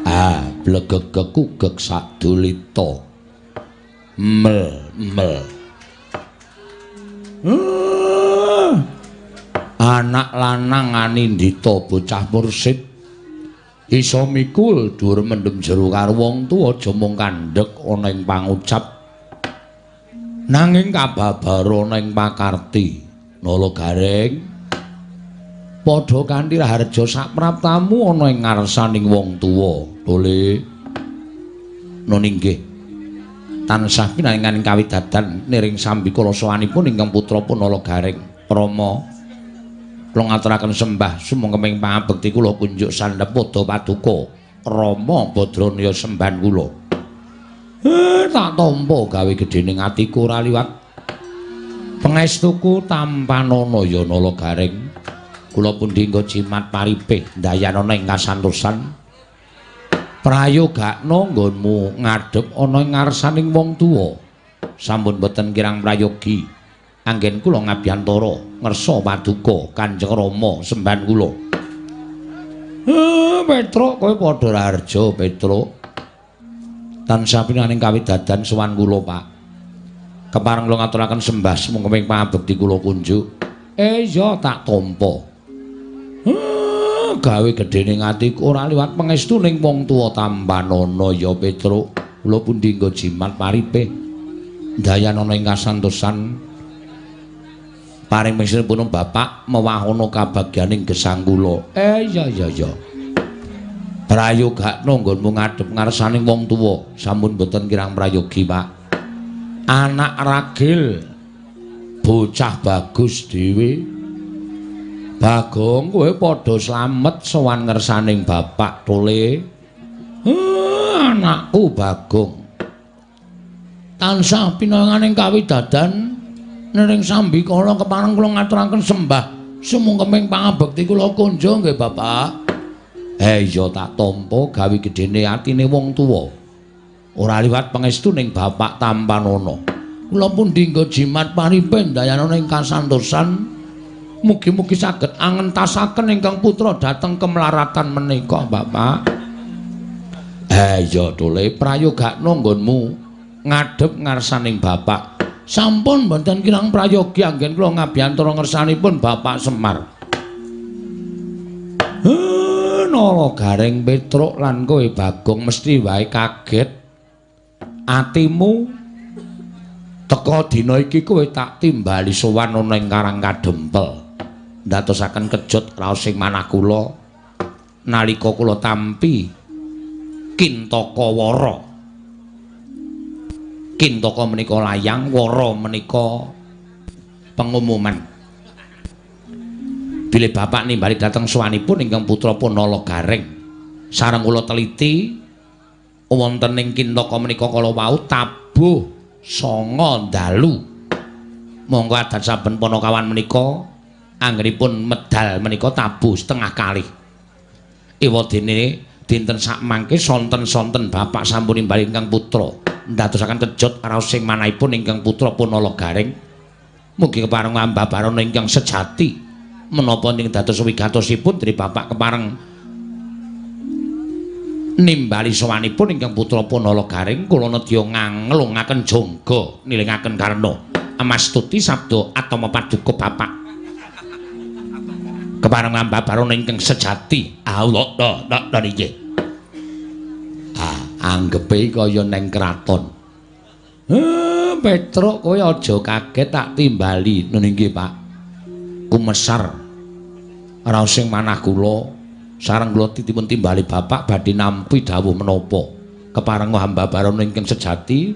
Ah, blegegeg kugeg sadulita. Mel mel. Anak lanang anindita bocah mursid iso mikul dhuwur mendem jero karo wong tuwa aja mung kandhek ana ing pangucap nanging kababar ana ing pakarti. Nala Gareng padha kanthi raharja sapraptamu ana ing ngarsaning wong tuwa. Tole nun inggih tansah pinaringan kawidadan niring sambikala sowanipun ingkang putra Nala Gareng. Rama kula ngaturaken sembah sumangga pangabekti kula kunjuk sandhep padha paduka Rama Badranaya sembahan kula. Tak tampa gawe gedhening atiku ora liwat pangestuku tampanana ya Nala Gareng. Kula pundi nggo jimat paripih ndayanana ing kasantosan prayogakna nggonmu ngadhep ana ing ngarsaning wong tuwa. Sampun boten kirang prayogi anggen kula ngabiyantara ngersa paduka Kanjeng Rama sembahan kula. Petruk kowe padha raharja Petruk. Tansah pinaning kawidadan sowan kula Pak. Kepareng kula ngaturaken sembah sumangga pangabekti kula kunjuk. Iya tak tampa. Gawe gedhening atiku ora liwat pangestuning wong tuwa tampanana ya Petruk. Kula pundi nggo jimat paripih ndayanana ing kasantosan paring pun bapak mewahana kabagyaning gesang kula. Iya iya iya. Prayogakna nggonmu ngadhep ngarsaning wong tuwa. Sampun boten kirang prayogi, Pak. Anak ragil bocah bagus dhewe. Bagong kowe padha slamet sowan ngersaning bapak tole. Anakku Bagong. Tansah pinaringaning kawidadan nering sambikala kepareng kula ngaturaken sembah sumungkeming pangabekti kula kunjung nggih Bapak. Iya tak tampa gawe gedhene atine wong tuwa. Ora liwat pangestuning bapak tampanana. Kula pundi nggo jimat paripih ndayanana ing kasantosan. Mugi-mugi saged angentasaken ingkang putra dhateng kemlaratan menika Bapak. Iya tole prayogakna nggonmu ngadhep ngarsaning bapak. Sampun mboten kirang prayogi anggen kula ngabiyantara ngersanipun Bapak Semar. Nala Gareng Petruk lan kowe Bagong mesti wae kaget. Atimu teka dina iki kowe tak timbali sowan ana ing Karang Kadempel. Ndadosaken kejut raos ing manah kula nalika kula tampi Kintaka Wara. Kintaka menika layang, wara menika pengumuman. Bilih bapak nimbali dhateng sowanipun ingkang putra Nala Gareng. Sareng kula teliti wonten ing Kintaka menika kala wau tabuh 9 dalu. Monggo adat saben panakawan menika anggenipun medal menika tabuh setengah kalih. Ewadene dinten sakmangke sonten-sonten bapak sampun nimbali ingkang putra. Ndadosaken kejut raos sing manahipun ingkang putra Nala Gareng. Mugi kepareng ambabarana ingkang sejati menapa ing dados wigatosipun dene bapak kepareng nimbali sowanipun ingkang putra Nala Gareng kula nedya nganglungaken jangga nilingaken karna amastuti sabda atama paduka bapak kepareng ambabarana ingkang sejati. Allah da nggih. Anggepe kaya neng kraton. Petruk kowe aja kaget tak timbali. Nun inggih, Pak. Kumesar raos sing manah kula sareng kula dipun timbali bapak badhe nampi dawuh menapa. Kepareng hamba barana ingkang sejati,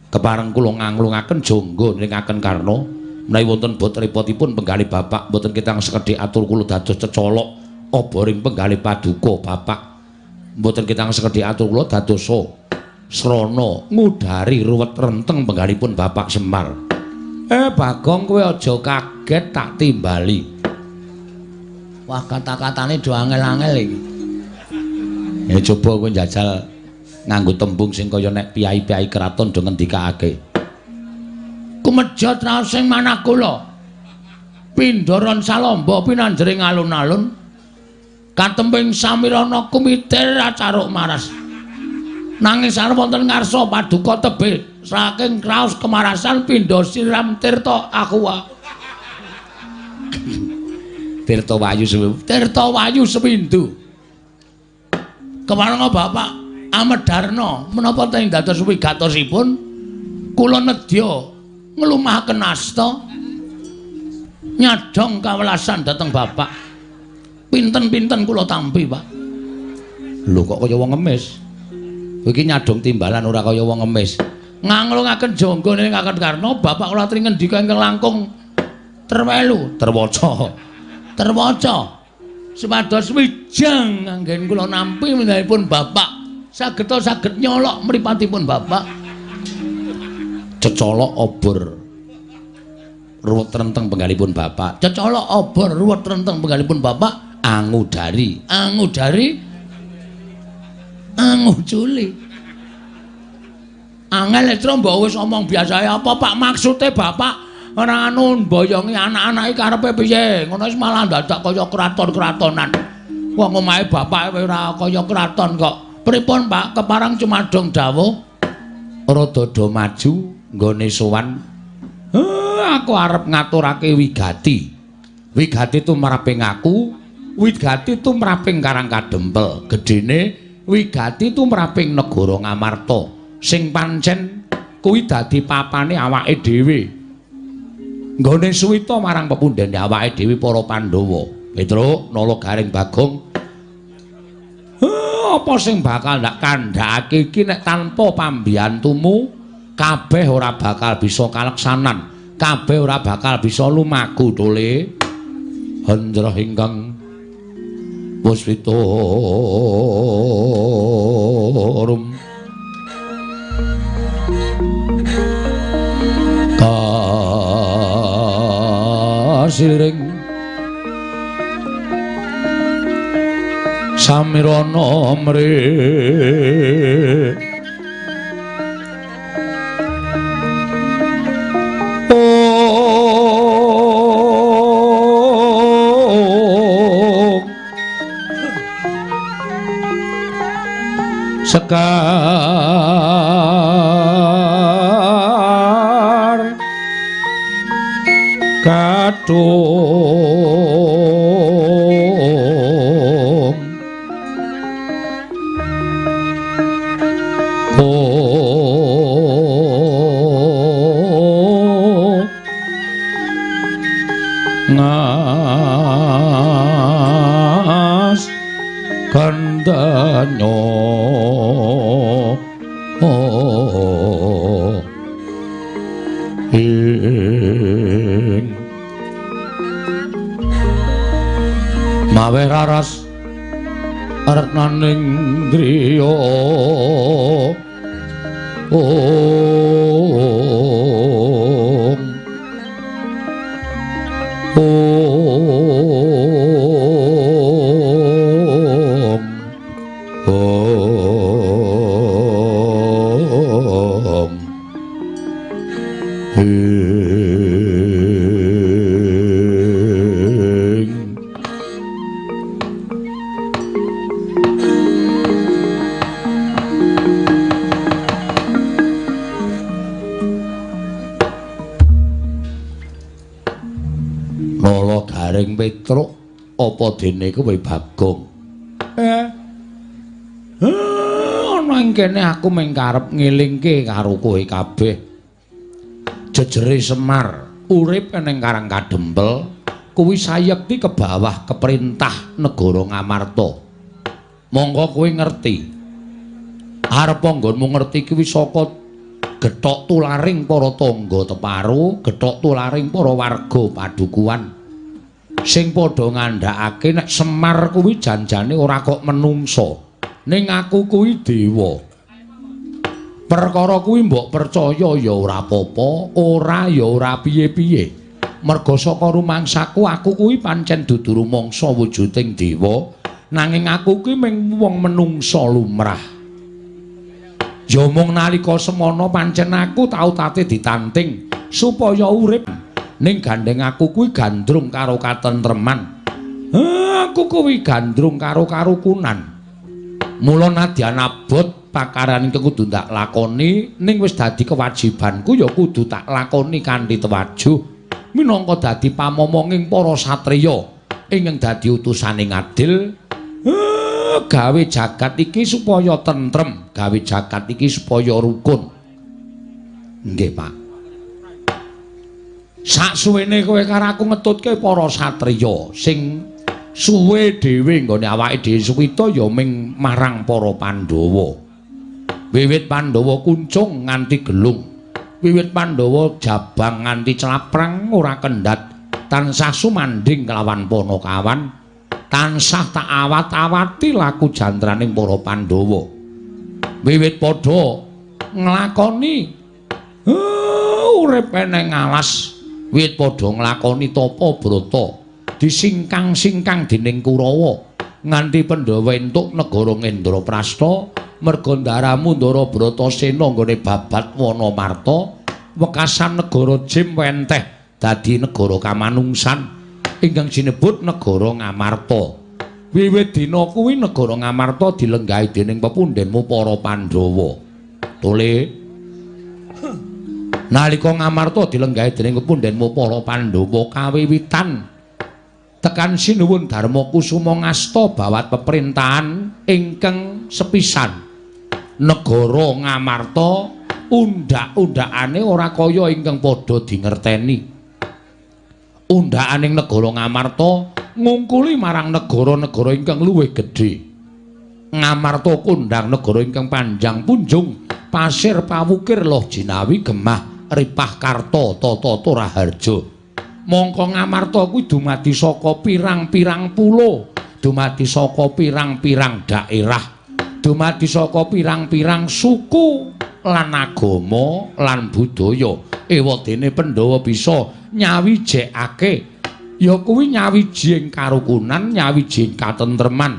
kepareng kula nganglungaken jangga nringaken karna menawi wonten bot repotipun penggalih bapak mboten ketang sekedhik atur kula dados cecolok oboring penggalih paduka bapak. Mboten ketang sekedhik atur kula dadosa srana ngudari ruwet renteng penggalipun Bapak Semar. Bagong kowe aja kaget tak timbali. Wah, kata-katane do angel-angel iki. Ya coba kowe njajal nganggo tembung sing kaya nek piyai-piyai kraton do ngendikake. Kumejot raos sing manah kula. Pindharan salamba pinanjering alun-alun. Katemping samirana kumitir acaruk maras. Nanging sareng wonten ngarsa paduka tebih saking kraos kemarasan pindha siram tirta aqua. Tirta Wayu Tirta Wayu Sewindu. Kemaranga Bapak Amedarna menapa teng dados wigatosipun kula nedya nglumahaken asta nyadhong kawelasan dhateng Bapak. Pinten-pinten kula tampi, Pak. Lho kok kaya wong ngemis. Kowe iki nyadhong timbalan ora kaya wong ngemis. Nganglungaken jangga ning Kakang Karna, Bapak kula aturi ngendika ingkang langkung terwelu, terwaca. Terwaca. Supados wijang anggen kula nampi menahipun Bapak. Sageta saged nyolok mripatipun Bapak. Cecolok obor ruwet renteng penggalipun Bapak. Cecolok obor ruwet renteng penggalipun Bapak. Angudari, angudari, anguculi. Angel Letro mbok wis omong biasae apa Pak maksude Bapak ora anu mboyongi anak-anake karepe piye? Ngono wis malah dadak kaya kraton-kratonan. Wong omahe bapak ora kaya kraton kok. Pripun Pak keparang cumadong dawuh? Rada do maju nggone sowan. Aku arep ngaturake wigati. Wigati tumraping aku, wigati tumraping Karang Kadempel. Gedene wigati tumraping negara Ngamarta sing pancen kuwi dadi papane awake dhewe. Nggone suwita marang pepundhene awake dhewe para Pandhawa. Petruk, Nala Garing Bagong. Apa sing bakal ndak kandhakake iki nek tanpa pambiyantumu kabeh ora bakal bisa kaleksanan. Kabeh ora bakal bisa lumaku tole. Hendra ingkang puspita rum kasiring samirana mri sekar kadung ngas kandanyo ing mawe raras retnaning griya ong ong ong ing Nala Garing Petruk apa dene kowe Bagong? Ana ing kene aku mung karep ngelingke karo kowe kabeh. Jejere Semar urip ning Karang Kadempel kuwi sayekti ke bawah keperintah negara Ngamarta. Monggo kowe ngerti. Arep nggonmu ngerti kuwi saka gethok tularing para tangga teparu, gethok tularing para warga padukuhan sing padha ngandhakake nek Semar kuwi janjane ora kok menungsa, ning aku kuwi dewa. Perkara kuwi mbok percaya ya ora apa-apa, ora ya ora piye-piye. Merga saka rumangsaku aku kuwi pancen dudu rumangsa wujuding dewa, nanging aku kuwi mung wong menungsa lumrah. Ya mung nalika semana pancen aku tau tate ditanting supaya urip, ning gandeng aku kuwi gandrung karo katentreman. Aku kuwi gandrung karo karukunan. Mula nadyan abot pakaran ingkang kudu tak lakoni ning wis dadi kewajibanku ya kudu tak lakoni kanthi tewajuh minangka dadi pamomonging para satriya ingkang dadi utusaning adil. Gawe jagat iki supaya tentrem, gawe jagat iki supaya rukun. Nggih, Pak. Saksuwene kowe karo aku ngetutke para satriya sing suwe dhewe nggone awake dhewe suwita ya ming marang para Pandhawa. Wiwit Pandhawa kuncung nganti gelung, wiwit Pandhawa jabang nganti claprang ora kendhat, tansah sumandhing kelawan panakawan, tansah tak awat-awati laku jantraning para Pandhawa. Wiwit padha nglakoni urip eneng alas, wiwit padha nglakoni tapa brata, disingkang-singkang dening Kurawa nganti Pandhawa entuk negara Ngendraprasta. Merga ndaramu Ndara Bratasena nggone babat Wanamarta, wekasan negara Jim wenteh dadi negara kamanungsan ingkang sinebut negara Ngamarta. Wiwit dina kuwi negara Ngamarta dilenggahi dening pepundhenmu para Pandhawa. Tole nalika Ngamarta dilenggahi dening pepundhenmu para Pandhawa kawiwitan tekan sinuwun Darma Kusuma ngasta bawat peperintahan ingkang sepisan. Negara Ngamarta undhak-undhakane ora kaya ingkang padha dingerteni. Undhakaning negara Ngamarta ngungkuli marang negara-negara ingkang luwih gedhe. Ngamarta kondhang negara ingkang panjang punjung, pasir pawukir loh jinawi gemah ripah karta tata raharja. Mongko Ngamarta kuwi dumadi saka pirang-pirang pulo, dumadi saka pirang-pirang daerah, dumadi saka pirang-pirang suku lan agama lan budaya. Ewadene Pandhawa bisa nyawijekake ya kuwi nyawiji ing karukunan, nyawiji ing katentreman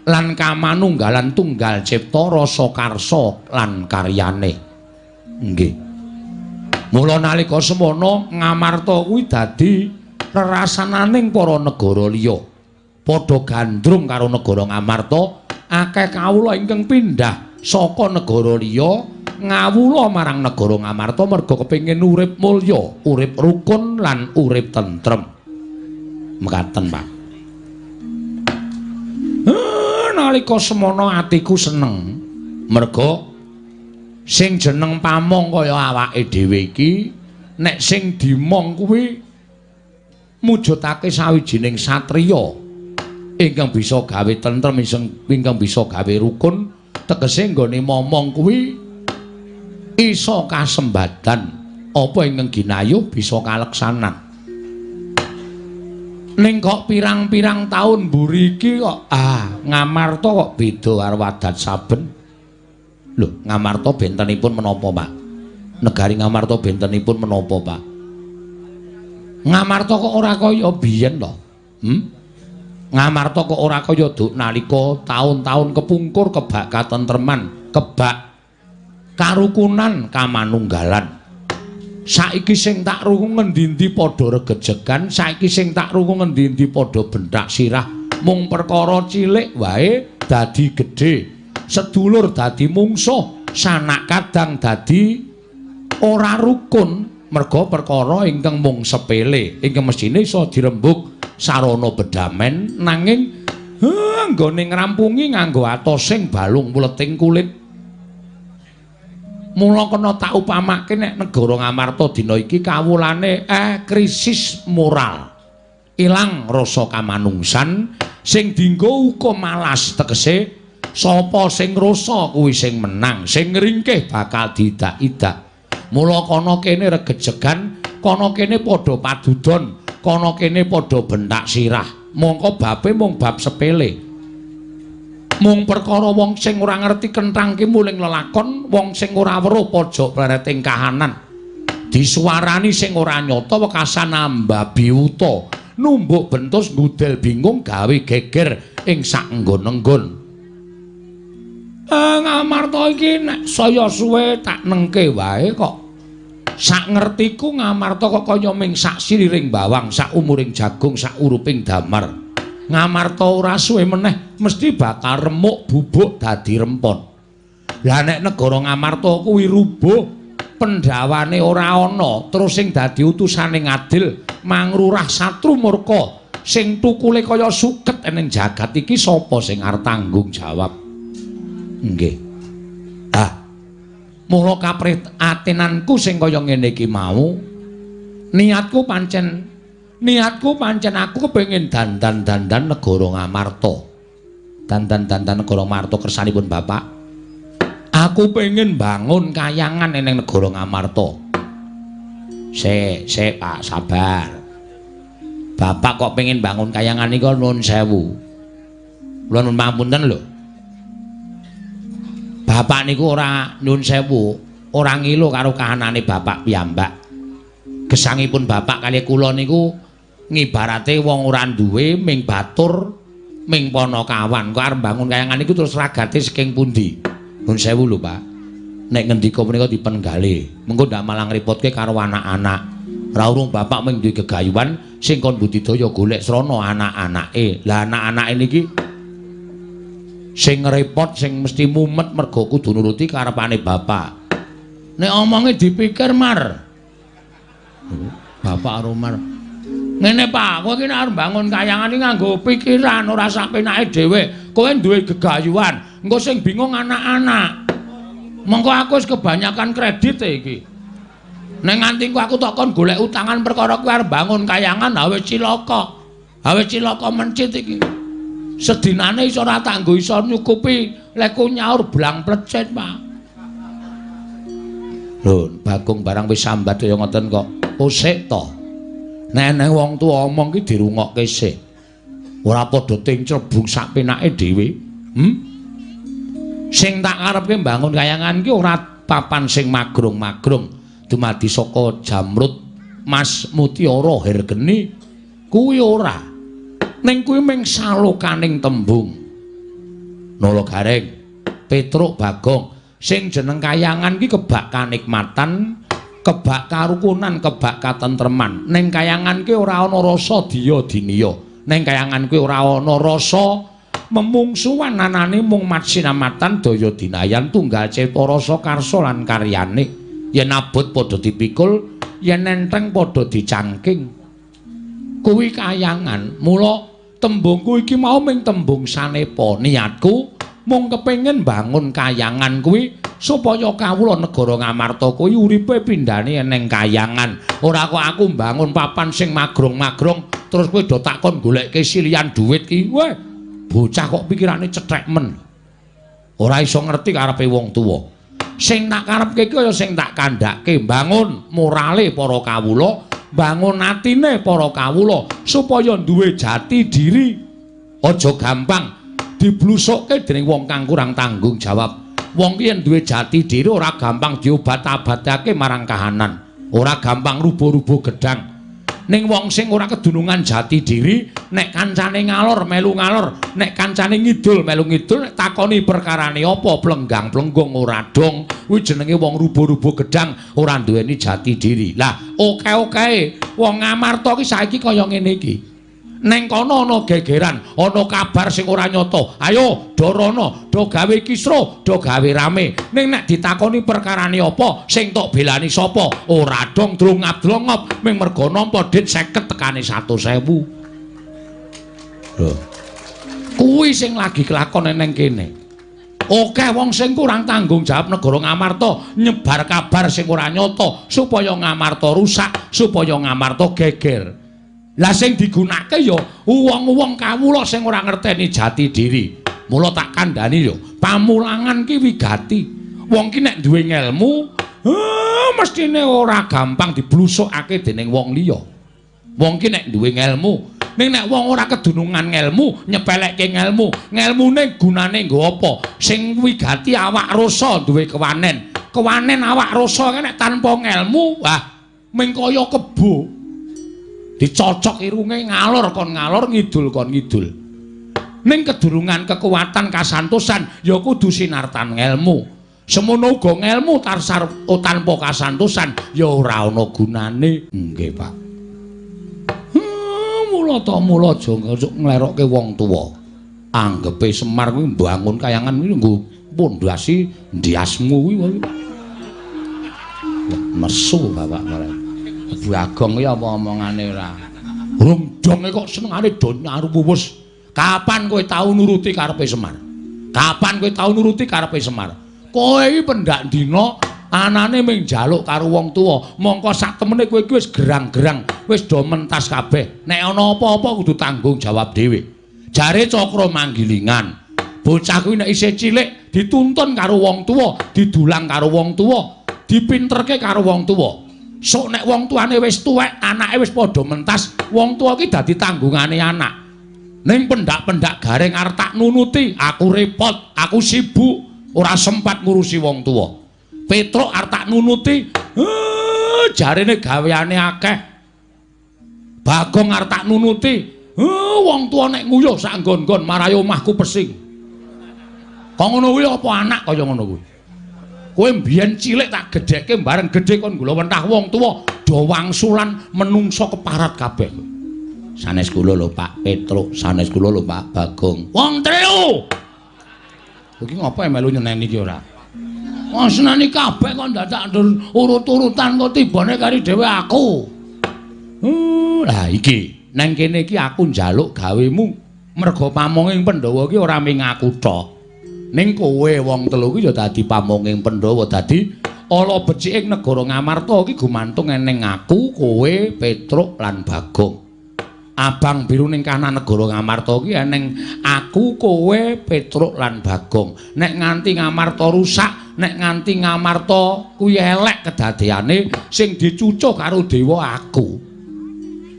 lan kamanunggalan tunggal cipta rasa karsa lan karyane. Nggih. Mula nalika semono Ngamarta kuwi dadi rerasananing para negara liya. Padha gandrung karo negara Ngamarta, akeh kawula ingkang pindhah saka negara liya ngawula marang negara Ngamarta merga kepengin urip mulya, urip rukun lan urip tentrem. Mekaten, Pak. Nalika semono atiku seneng merga sing jeneng pamong kaya awake dhewe iki nek sing dimong kuwi mujudake sawijining satriya ingkang bisa gawe tentrem, ingkang bisa gawe rukun, tegese nggone momong kuwi iso kasembadan apa ingkang ginayuh bisa kaleksanan. Ning kok pirang-pirang taun mburi iki kok Ngamarta kok beda karo adat saben. Lho, Ngamarta bentenipun menapa, Pak? Negari Ngamarta bentenipun menapa, Pak? Ngamarta kok ora kaya biyen to? Ngamarta kok ora kaya duk nalika taun-taun kepungkur kebak katentreman, kebak karukunan kamanunggalan. Saiki sing tak rungu ngendi-endi padha regejegan, saiki sing tak rungu ngendi-endi padha benthak sirah, mung perkara cilik wae dadi gedhe. Sedulur dadi mungsuh, sanak kadang dadi ora rukun merga perkara ingkang mung sepele, ingkang mesthine iso dirembug sarana bedamen, nanging nggone ngrampungi nganggo atosing balung muleting kulit. Mula kena tak upamake nek negara Ngamarta dina iki kawulane krisis moral. Ilang rasa kamanungsan sing dienggo hukum malas, tegese sapa sing rasa kuwi sing menang, sing ngringkih bakal diidak-idak. Mula kana kene regejegan, kana kene padha padudon, kana kene padha benthak sirah. Mongko babe mung bab sepele. Mung perkara wong sing ora ngerti kenthang ki muling lelakon, wong sing ora weruh pojok plereting kahanan. Disuwarani sing ora nyata wekasan ambabi wuta, numbuk bentus ngudel bingung gawe geger ing sak nggon-nggon. Ngamarta iki nek saya suwe tak nengke wae kok. Sak ngertiku Ngamarta kok kaya ming sak siriring bawang, sak umuring jagung, sak uruping damar. Ngamarta ora suwe meneh mesti bakal remuk bubuk dadi rempon. Lah nek negara Ngamarta kuwi rubuh, pendhawane ora ana, terus sing dadi utusane ngadil mangrurah satru murka sing tukule kaya suket ning jagat iki sapa sing arep tanggung jawab? Nggih. Ah. Mula kaprihatinanku sing kaya ngene iki mau, niatku pancen aku kepengin dandan-dandan negara Ngamarta. Dandan-dandan negara Ngamarta kersanipun Bapak. Aku pengen bangun kayangan ning negara Ngamarta. Sik, sik Pak, sabar. Bapak kok pengen bangun kayangan niku nuwun sewu. Kula nuwun pangapunten lho. Bapak niku ora nuwun sewu, ora ngilu karo kahanane bapak piyambak. Gesangipun bapak kali kula niku ngibarate wong ora duwe ming batur ming panakawan. Kok arep bangun kayangan niku terus ragate saking pundi? Nuwun sewu lho, Pak. Nek ngendika punika dipenggalih, mengko ndak malah ngrepotke karo anak-anak. Ra urung bapak mung duwe gegayuhan sing kon budidaya golek srana anak-anake. Lah anak-anake niki sing ngrepot, sing mesti mumet mergo kudu nuruti karepane bapak. Nek omonge dipikir mar. Bapak karo Mar. Ngene Pak, kowe iki nek arep bangun kayangan iki nganggo pikiran ora sak penake dhewe. Kowe duwe gegayuhan, engko sing bingung anak-anak. Mengko aku wis kebanyakan kredit iki. Nek nganti ku aku tok kon golek utangan perkara kuwi arep bangun kayangan awe cilaka. Awe cilaka mencit iki. Sedinane iso ora tak nggo iso nyukupi leku nyaur blang plecet, Pak. Lho, Bagong barang wis sambat kaya ngoten kok. Osik to. Nek eneng wong tuwa omong ki dirungokke sik. Ora padha ting crebung sak penake dhewe. Sing tak karepke mbangun kayangan ki ora papan sing magrong-magrong dumadi saka jamrut mas mutiara hergeni kuwi ora. Ning kuwi mung salokaning tembung. Nala Gareng, Petruk, Bagong, sing jeneng kayangan ki kebak kanikmatan, kebak karukunan, kebak katentreman. Ning kayangan ki ora ana rasa diya diniya. Ning kayangan kuwi ora ana rasa memungsuhan, anane mung matsinamatan daya dinayan tunggal cipta rasa karsa lan karyane. Yen abot padha dipikul, yen enteng padha dicangking. Kuwi kayangan. Mula tembungku iki mau ming tembung sanepa. Niatku mung kepengin bangun kayangan kuwi supaya kawula negara Ngamarta kuwi uripe pindhane eneng kayangan. Ora kok aku mbangun papan sing magrong-magrong terus kowe do takon golekke silian duit ki. Weh, bocah kok pikirane cethek men. Ora iso ngerti karepe wong tuwa. Sing tak karepke ki kaya sing tak kandhake, mbangun morale para kawula, bangun atine para kawula supaya duwe jati diri. Aja gampang diblusukke dening wong kang kurang tanggung jawab. Wong ki yen duwe jati diri ora gampang diobat-abatake marang kahanan, ora gampang rubuh-rubuh gedang. Ning wong sing ora kedunungan jati diri, nek kancane ngalor melu ngalor, nek kancane ngidul melu ngidul, nek takoni perkarane apa plenggang-plenggung ora dong. Kuwi jenenge wong rubuh-rubuh gedang, ora duweni jati diri. Lah, oke-oke wong Ngamarta ki saiki kaya ngene iki. Neng kono ana gegeran, ana kabar sing ora nyata. Ayo do rono, do gawe kisruh, do gawe rame. Ning nek ditakoni perkarane apa, sing tok belani sapa? Ora dong drongap-drongop, ming mergo nampa dit 50 tekane 100.000. Lho. Kuwi sing lagi kelakon neng kene. Oke wong sing kurang tanggung jawab negara Ngamarta nyebar kabar sing ora nyata supaya Ngamarta rusak, supaya Ngamarta geger. Lah sing digunakake ya wong-wong kawula sing ora ngerteni jati diri. Mula tak kandhani ya, pamulangan ki wigati. Wong ki nek duwe ngelmu, mestine ora gampang diblusukake dening wong liya. Wong ki nek duwe ngelmu, ning nek wong ora kedunungan ngelmu, nyepelekke ngelmu, ngelmune gunane nggo apa? Sing wigati awak rasa duwe kewanen. Kewanen awak rasa nek tanpa ngelmu, wah ming kaya kebo. Dicocok irunge ngalor kon ngalor, ngidul kon ngidul. Ning kedurungan kekuatan kasantosan ya kudu sinartan ngelmu. Semono uga ngelmu tarsar tanpa kasantosan ya ora ana gunane. Nggih, Pak. Mula ta mula aja nglerokke wong tuwa. Anggepe Semar kuwi mbangun kayangan kuwi nggo pondasi ndiasmu kuwi. Wah, nesu bapak marang. Bagong kuwi apa omongane ora? Rung donge kok senengane do nyaruwus. Kapan kowe tau nuruti karepe Semar? Kapan kowe tau nuruti karepe Semar? Kowe iki pendak dina anane mung njaluk karo wong tuwa, mongko sak temene kowe iki wis gerang-gerang, wis do mentas kabeh. Nek ana apa-apa kudu tanggung jawab dhewe. Jare Cakra Manggilingan, bocah kuwi nek isih cilik dituntun karo wong tuwa, didulang karo wong tuwa, dipinterke karo wong tuwa. Sok nek wong tuane wis tuwek, anake wis padha mentas, wong tuwa ki dadi tanggungane anak. Ning pendak-pendak Gareng arep tak nunuti, aku repot, aku sibuk, ora sempat ngurusi wong tuwa. Petruk arep tak nunuti, jarene gaweane akeh. Bagong arep tak nunuti, wong tuwa nek nguyuh sak nggon-nggon marai omahku pesing. Kok ngono kuwi apa anak kaya ngono kuwi? Kowe mbiyen cilik tak gedhekke bareng gedhe kon gula wentah wong tuwa do wangsulan menungso keparat kabeh. Sanes kula lho Pak Petruk, sanes kula lho Pak Bagong. Wong telu. Iki ngapa melu nyeneni iki ora? Wong seneni kabeh kok dadak urut-urutan kok tibane kari dhewe aku. Lah iki nang kene iki aku njaluk gawemu merga pamonging Pandhawa iki ora mung aku tok. Ning kowe wong telu iki ya dadi pamonging Pandhawa, dadi ala beciking negara Ngamarta iki gumantung eneng aku, kowe, Petruk lan Bagong. Abang biru ning kanan negara Ngamarta iki eneng aku, kowe, Petruk lan Bagong. Nek nganti Ngamarta rusak, nek nganti Ngamarta kuwi elek kedadeane, sing dicucuh karo dewa aku.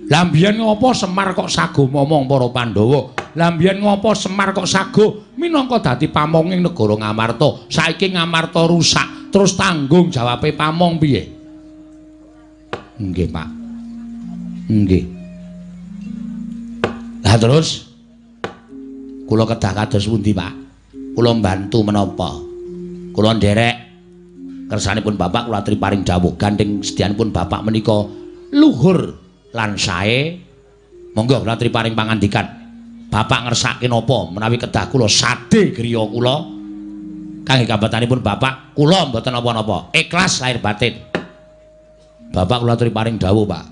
Lah mbiyen ngopo Semar kok sago momong para Pandhawa? Lah mbiyen ngopo Semar kok sago minangka dadi pamonging negara Ngamarta? Saiki Ngamarta rusak, terus tanggung jawabe pamong piye? Nggih, Pak. Nggih. Lah terus kula kedah kados pundi, Pak? Kula mbantu menapa? Kula nderek kersanipun Bapak kula aturi paring dawuh gandeng sedyanipun Bapak menika luhur lan sae. Monggo kula aturi paring pangandikan. Bapak ngersake napa menawi kedah kula sade griya kula kangge kabatanipun Bapak kula mboten napa-napa, ikhlas lahir batin. Bapak kula aturi paring dawuh, Pak.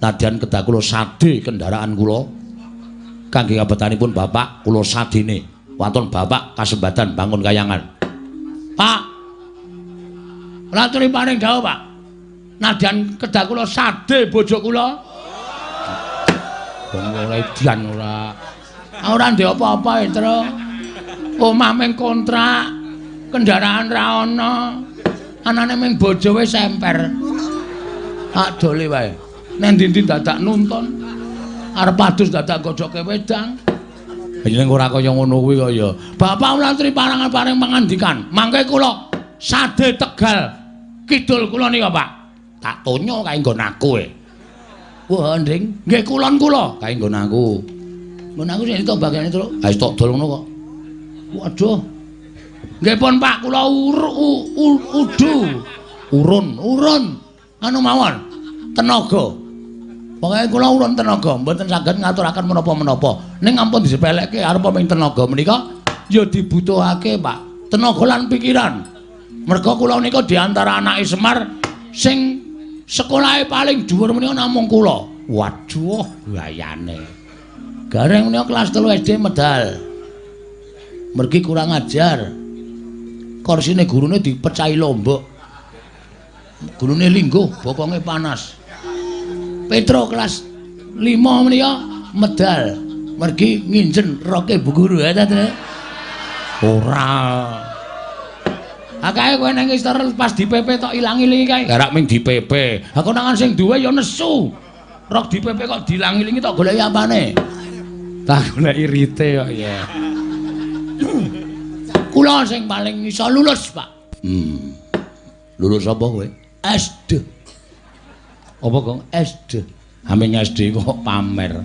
Nadyan kedah kula sade kendaraan kula kangge kabetanipun Bapak kula sadene waton Bapak kasembadan bangun kayangan. Pak, kula aturi paring dawuh, Pak. Nadyan kedah kula sade bojo kula. Wong ora edian ora. Ora ndek apa-apa, Tru. Omah mung kontrak, kendaraan ra ana. Anane mung bojo wis semper. Tak dole wae. Nang ndi-ndi dadak nuntun. Arep adus dadak gojoke wedang. Jeneng ora kaya ngono kuwi kok ya. Bapak kula aturi parangan paring pangandikan. Mangke kula sade Tegal kidul kula nika, Pak. Tak tonyo kae nggon aku e. Wah, Nding, nggih kulon kula kae nggon aku. Nggon aku sing tok bagiane, Truk. Ha wis tok dol ngono kok. Waduh. Nggih pun, Pak, kula udu. Urun, urun. Anu mawon. Tenaga. Pokoke kula urun tenaga, mboten saged ngaturaken menapa-menapa. Ning ampun disepelekke arep ming tenaga menika ya dibutuhake, Pak. Tenaga lan pikiran. Merga kula nika di antara anake Semar sing sekolahe paling dhuwur menika namung kula. Waduh, gayane. Gareng menika kelas 3 SD medal. Mergi kurang ajar. Korsine gurune dipecahi lombok. Gurune lingguh, bokonge panas. Petro kelas 5 menika medal. Mergi nginjen roke bu guru ya ta, Tru? Ora. Akae kowe nang istor pas di PP tok ilang-ilingi kae. Lah rak ming di PP. Ha konangan sing duwe ya nesu. Rok di PP kok diilang-ilingi tok goleki apane? Tak goleki rite kok ya. Kula sing paling iso lulus, Pak. Lulus apa kowe? SD. Apa, Gong? SD. Aming SD kok pamer.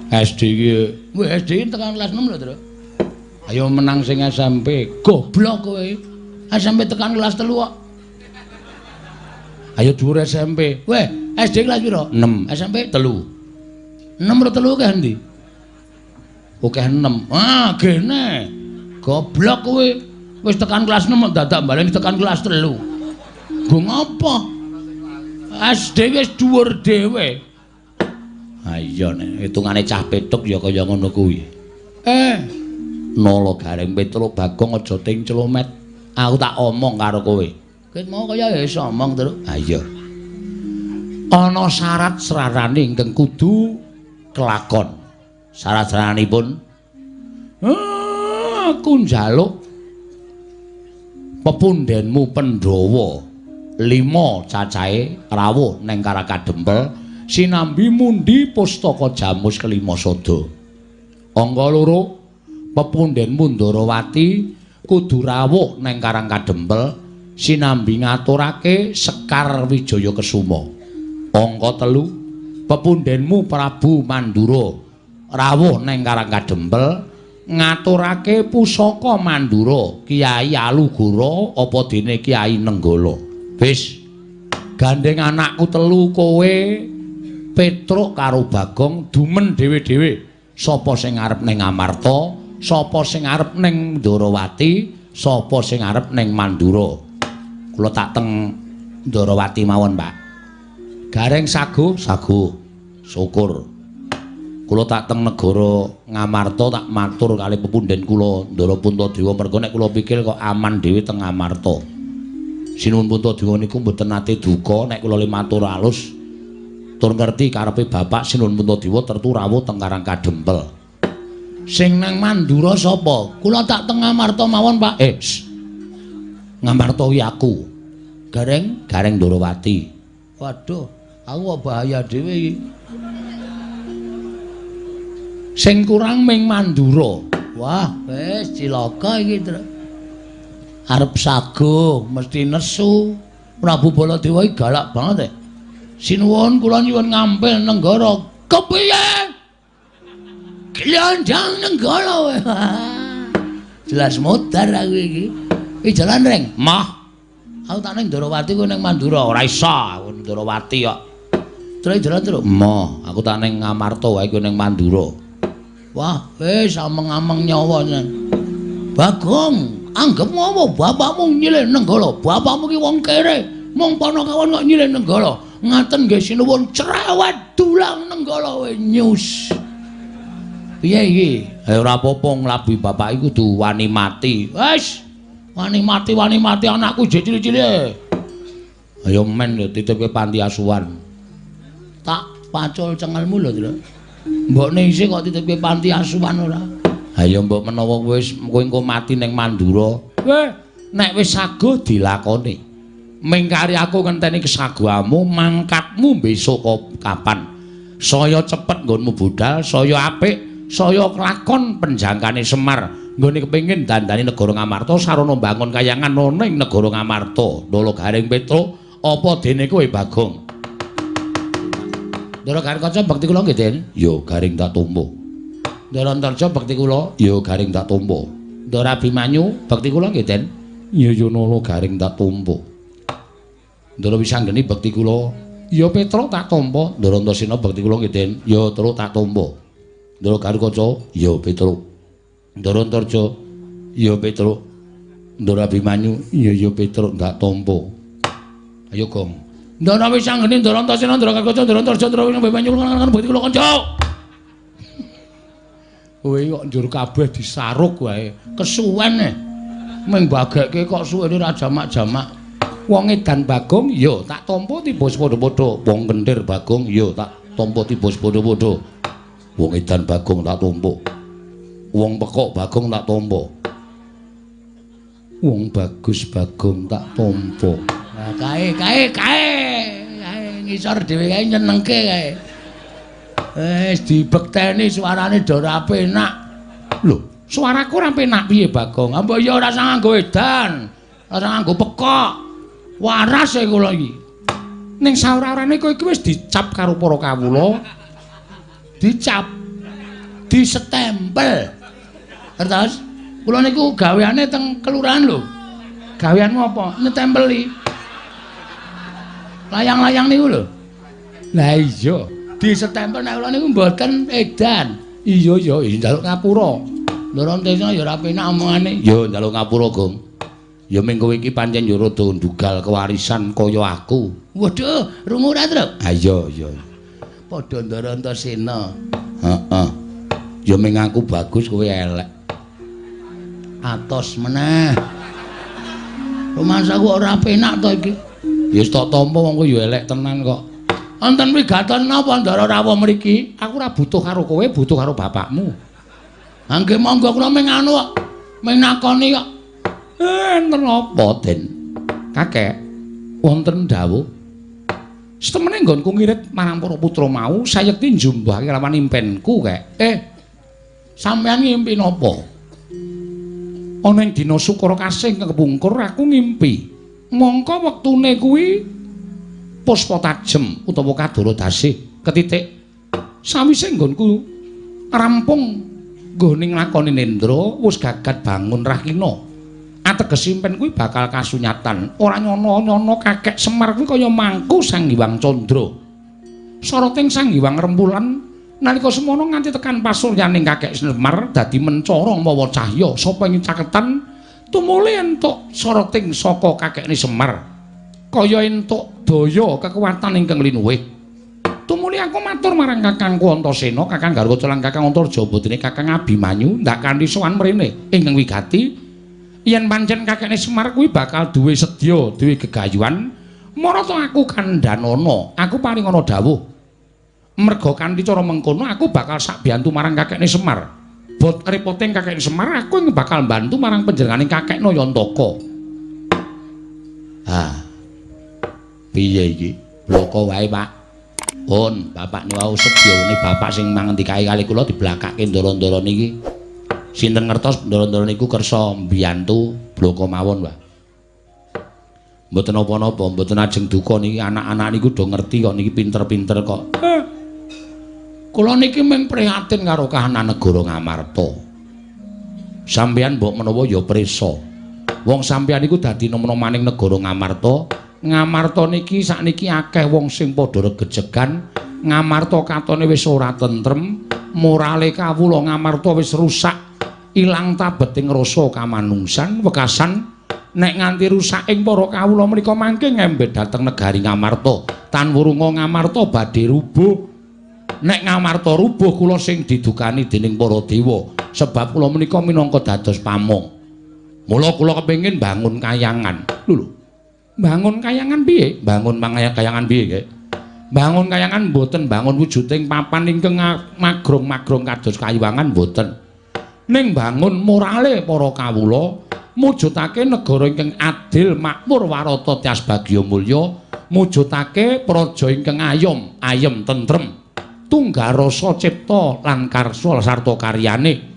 SD iki, weh SD tekan kelas 6 lho, Tru. Ayo menang sing SMP. Goblok kowe. SMP tekan kelas 3 kok. Ayo dhuwur SMP. Weh, SD kelas piro? 6. SMP 3. 6 ro 3 akeh endi? Akeh 6. Ah, gene. Goblok kowe. Wis tekan kelas 6 dadak baleni tekan kelas 3. Nggo ngapa? SD wis dhuwur dhewe. Ha iya nek hitungane cah Petruk ya kaya ngono kuwi. Nala Gareng Petruk Bagong aja ting celomet. Aku tak omong karo kowe. Ket mau kaya ya iso omong, Truk. Ha iya. Ana syarat srarane ingkang kudu kelakon. Syarat-syaranipun aku njaluk pepundhenmu Pandhawa 5 cacahe rawuh neng Karang Kadempel sinambi mundi pustaka Jamus kelima sada. Angka 2 pepundhenmu Ndarawati kudu rawuh neng Karang Kadempel sinambi ngaturake Sekar Wijaya Kesuma. Angka 3 pepundhenmu Prabu Mandura rawuh neng Karang Kadempel ngaturake pusaka Mandura Kiai Alugoro apa dene Kiai Nenggala. Wis gandeng anakku telu kowe Petruk karo Bagong dumen dhewe-dhewe. Sapa sing arep ning Amarta, sapa sing arep ning Ndarawati, sapa sing arep ning Mandura. Kula tak teng Ndarawati mawon, Pak. Gareng sago, sago. Syukur. Kula tak teng negara Ngamarta tak matur kali pepunden kula Ndara Puntadewa merga nek kula pikir kok aman dhewe teng Ngamarta. Sinuwun Puntadewa niku mboten nate duka nek kula le matur alus tur ngerti karepe bapak Sinuwun Puntadewa tertu rawuh teng Karang Kadempel. Sing nang Mandura sapa? Kula tak teng Ngamarta mawon, Pak. Ngamarta kuwi aku. Gareng, Gareng Ndarawati. Waduh, aku kok bahaya dhewe iki. Sing kurang ming Mandura. Wah, wis cilaka iki, Truk. Arep sago mesti nesu. Prabu Baladewa iki galak banget. Sinuwun kula nyuwun ngampil nenggara. Kepiye? Glondong nenggara kowe. Jelas modar aku iki. Iki jalan reng. Mah. Aku tak ning Ndarawati kowe ning Mandura. Ora iso aku Ndarawati kok. Terus jalan terus. Mah, aku tak ning Ngamarta wae kowe ning Mandura. Wah, wis ameng-ameng nyawa tenan. Bagong, anggepmu apa bapakmu nyilih Nenggala? Bapakmu ki wong kere, mung panakawan kok nyilih Nenggala. Ngaten nggih sinuwun cerewet dulang Nenggala we nyus. Piye iki? Ora apa-apa nglabi bapak iku kudu wani mati. Wis, wani mati anakku jek cilik-cilik. Ayo men titipke panti asuhan. Tak pacul cengelmu lho, Tru. Mbokne isih kok titipke panti asuhan ora? Ha ya mbok menawa wis kowe engko mati ning Mandura. Weh, nek wis sago dilakoni. Mingkari aku ngenteni kesagoamu, mangkatmu besok kapan. Saya cepet nggonmu budal, saya apik, saya kelakon penjangkane Semar. Nggone kepengin dandani negara Ngamarta sarana mbangun kayangan ana ing negara Ngamarta. Ndala Gareng Petruk, apa dene kowe Bagong? Ndara Gareng Kaca bekti kula nggih, Den. Ya, Gareng tak tampa. Ndara Antarja bekti kula, ya Gareng tak tampa. Ndara Abimanyu bekti kula nggih, Den. Ya ya Nala Gareng tak tampa. Ndara Wisanggeni bekti kula, ya Petruk tak tampa. Ndara Antasena bekti kula nggih, Den. Ya Truk tak tampa. Ndara Gareng Kaca, ya Petruk. Ndara Antarja, ya Petruk. Ndara Abimanyu, ya ya Petruk tak tampa. Ayo Gong. Ndara Wisanggeni, Ndara Antasena, Ndara Gareng Kaca, Ndara Antarja, Ndara Abimanyu bekti kula kanca. Kowe kok njur kabeh disaruk wae. Kesuwen e. Ming bagekke kok suwene ora jamak-jamak. Wong edan Bagong ya tak tampa tiba padha-padha. Wong kenthir Bagong ya tak tampa tiba padha-padha. Wong edan Bagong tak tampa. Wong pekok Bagong tak tampa. Wong bagus Bagong tak tampa. Lah kae kae kae. Kae ngisor dhewe kae nyenengke kae. Wis dibekteni suarane do ora penak. Lho, suaraku ora penak piye Bagong? Mbok ya ora usah nganggo edan, ora usah nganggo pekok. Waras e kula iki. Ning saora-orane kowe iki wis dicap karo para kawula. Dicap. Disetempel. Terus kula niku gaweane teng kelurahan lho. Gaweanmu apa? Nyetempeli. Layang-layang niku lho. Lah iya. Disetempel nek kula niku mboten edan. Iya ya, njaluk ngapura. Ndara Antasena ya ora penak omongane. Ya njaluk ngapura, Gong. Ya ming kowe iki pancen ya rada ndugal kewarisan kaya aku. Waduh, rungu ora, Truk? Ha iya, iya. Padha Ndara Antasena. Heeh. Ya ming aku bagus kowe elek. Atos meneh. Rumangsaku ora penak to iki. Ya wis tak tampa wong kowe ya elek tenan kok. Wonten wigaton napa Ndara rawuh mriki? Aku ora butuh karo kowe, butuh karo bapakmu. Ha nggih monggo kula ming anu kok. Ming nakoni kok. Enten apa, Den? Kakek, wonten dawuh. Setemene nggonku ngirit marang para putra mau, sayekti njumbahake lawan impenku, Kek. Sampeyan ngimpi napa? Ana ing dina Sukara kasih kepungkur aku ngimpi. Mongko wektune kuwi puspa tajem utawa kadara dasih ketitik. Sawise nggonku rampung nggone nglakoni nendra, wis gagat bangun rahina. Ateges impen kuwi bakal kasunyatan. Ora nyono-nyono kakek Semar kuwi kaya mangku Sang Hyang Candra. Soroting Sang Hyang Rembulan nalika semono nganti tekan pasuryaning kakek Semar dadi mencara mawa cahya sapa ing caketan tumuli entuk soroting saka kakekne Semar. Kaya entuk daya kekuatan ingkang linuwih. Tumuli aku matur marang kakangku Antasena, kakang Garwaca lan kakang Antarja putine kakang Abimanyu ndak kanthi sowan mrene ingkang wigati. Yen pancen kakekne Semar kuwi bakal duwe sedya, duwe gegayuhan, marata aku kandhanana, aku paringana dawuh. Merga kanthi cara mengkono aku bakal sakbiyantu marang kakekne Semar. Bot repoting kakekne Semar, aku ing bakal mbantu marang panjenengane kakekne Yantaka. Ha. Piye iki? Bloko wae, Pak. Pun, bapak niku wau sedyane bapak sing mangendikae kali kula diblakake ndara-ndara niki. Sinten ngertos ndara-ndara niku kersa mbiyantu bloko mawon, Pak. Mboten napa-napa, mboten ajeng duka niki anak-anak niku do ngerti kok niki pinter-pinter kok. Kula niki mung prihatin karo kahanan negara Ngamarta. Sampeyan mbok menawa ya prisa. Wong sampeyan niku dadi nom-nomaning negara Ngamarta. Ngamarta niki sakniki akeh wong sing padha regejegan. Ngamarta katone wis ora tentrem, morale kawula Ngamarta wis rusak. Ilang tabeting rasa kamanungsan wekasan nek nganti rusak ing para kawula menika mangke ngembet dhateng negari Ngamarta. Tan wurunga Ngamarta badhe rubuh. Nek Ngamarta rubuh kula sing didukani dening para dewa, sebab kula menika minangka dados pamong. Mula kula kepengin bangun kayangan. Lho, bangun kayangan piye? Bangun kayangan piye, Kek? Bangun kayangan mboten bangun wujuding papan ingkang magrong-magrong kados kayuwangan mboten. Ning bangun morale para kawula, mujudake negara ingkang adil, makmur, warata, tias bagya mulya, mujudake praja ingkang ayom, ayem tentrem, tunggal rasa cipta lan karsa sarta karyane.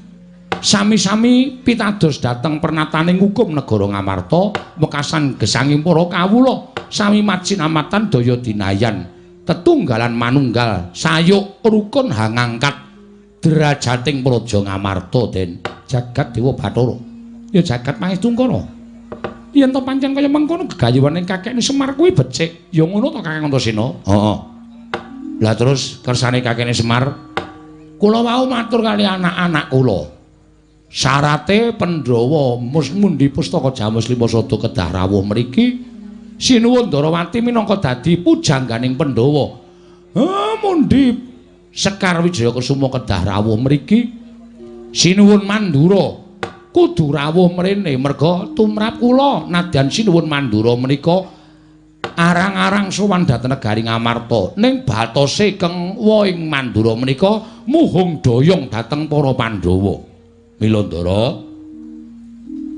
Sami-sami pitados dhateng pernataning hukum negara Ngamarta, wekasan gesanging para kawula, sami majinamatan daya dinayan, tetunggalan manunggal, sayuk rukun hangangkat derajating praja Ngamarta. Den jagat Dewa Bathara ya jagat Mahestungkara. Yen to pancen kaya mengkono gegayuhane kakekne Semar kuwi becik, ya ngono to Kakang Antasena? Heeh. Lah terus kersane kakekne Semar, kula wau matur kali anak-anak kula. Syarate Pandhawa mundi pustaka Jamus Lima Sada kedah rawuh mriki. Sinuwun Ndarawati minangka dadi pujangganing Pandhawa. Mundi Sekar Wijaya Kesuma kedah rawuh mriki. Sinuwun Mandura kudu rawuh mrene merga tumrap kula nadyan Sinuwun Mandura menika arang-arang sowan dhateng negari Ngamarta. Ning batose keng ing Mandura menika muhung doyong dhateng para Pandhawa. Mila Ndara,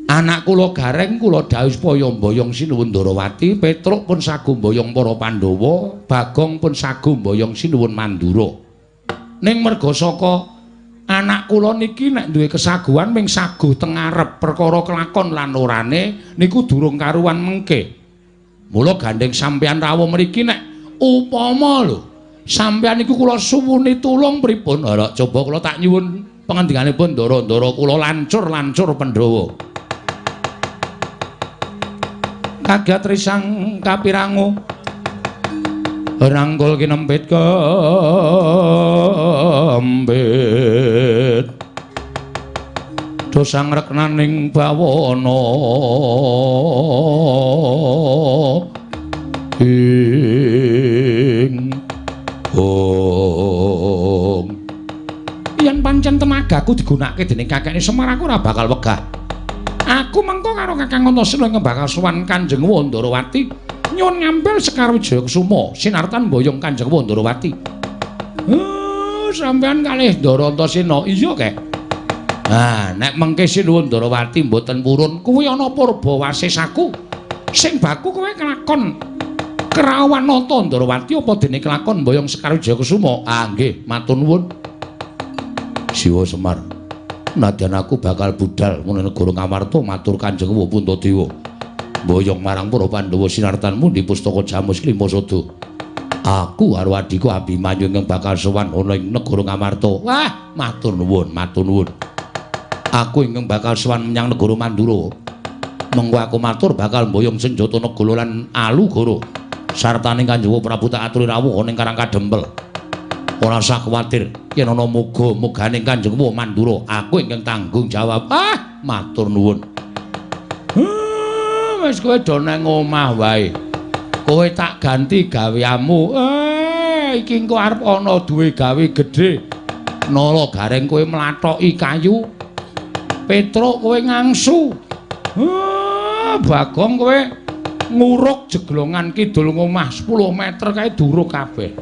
anak kula Gareng kula dhawuh supaya mboyong Sinuwun Ndarawati, Petruk pun sagu mboyong para Pandhawa, Bagong pun sagu mboyong Sinuwun Mandura. Ning merga saka anak kula niki nek duwe kesaguhan ming saguh teng ngarep perkara kelakon lan orane niku durung karuan mengke. Mula gandeng sampeyan rawuh mriki nek upama lho sampeyan niku kula suwuni tulung pripun? Ora coba kula tak nyuwun pangandikanipun ndara-ndara kula lancur-lancur Pandhawa. Kagat risang kapirangu. Rangkul kinempit kempit dosa ngreknaning bawana ing ong. Yen pancen tenagaku digunakake dening kakekne Semar, aku ora bakal wegah. Aku mengko karo Kakang Antasena ingkang bakal sowan Kanjeng Wandarawati nyuwun ngambil Sekar Wijaya Kusuma sinartan mboyong Kanjeng Wandarawati. Sampeyan kalih Ndara Antasena. Iya, Kek. Ah, nek mengke Sinuwun Ndarawati mboten purun, kuwi ana purba wasesaku. Sing baku kowe kelakon kerawan nata Ndarawati apa dene kelakon mboyong Sekar Wijaya Kusuma? Ah, nggih, matur nuwun. Siwa Semar, nadyan aku bakal budal menawa negara Ngamarta matur Kanjeng Puntadewa. Mboyong marang para Pandhawa sinartan mundi pustaka Jamus Lima Sada. Aku karo adhiku Abimanyu ingkang bakal sowan ana ing negara Ngamarta. Wah, matur nuwun, matur nuwun. Aku ingkang bakal sowan menyang negara Mandura. Mengko aku matur bakal mboyong senjata Negala lan Alugoro. Sartane Kanjeng Prabu tak aturi rawuh ana ing Karang Kadempel. Ora usah kuwatir yen ana muga-mugane Kanjeng Mandura, aku ingkang tanggung jawab. Ah, matur nuwun. Wis kowe do nang omah wae. Kowe tak ganti gaweanmu. Iki engko arep ana duwe gawe gedhe. Nala gareng kowe mlathoki kayu. Petruk kowe ngangsu. Bagong kowe nguruk jeglongan kidul ngomah 10 meter kae duruk kabeh.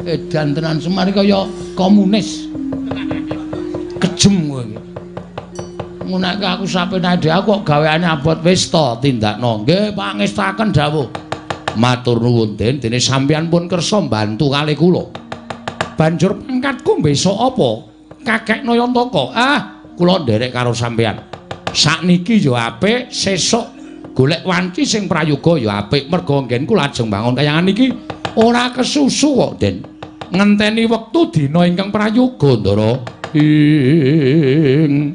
Edan tenan Semar kaya komunis. Kejem kowe iki. Ngunake aku sapenake dhewe aku kok gaweane abot wis to tindakno. Nggih, pangestaken dawuh. Matur nuwun Den, dene sampeyan pun kersa mbantu kalih kula. Banjur pangkatku besok apa? Kakek Nayantaka. Ah, kula nderek karo sampeyan. Sakniki ya apik, sesuk golek wanci sing prayoga ya apik. Merga nggenku lajeng bangun kayangan iki ora kesusu kok, Den. Ngenteni wektu dina ingkang prayoga, Ndara. Ing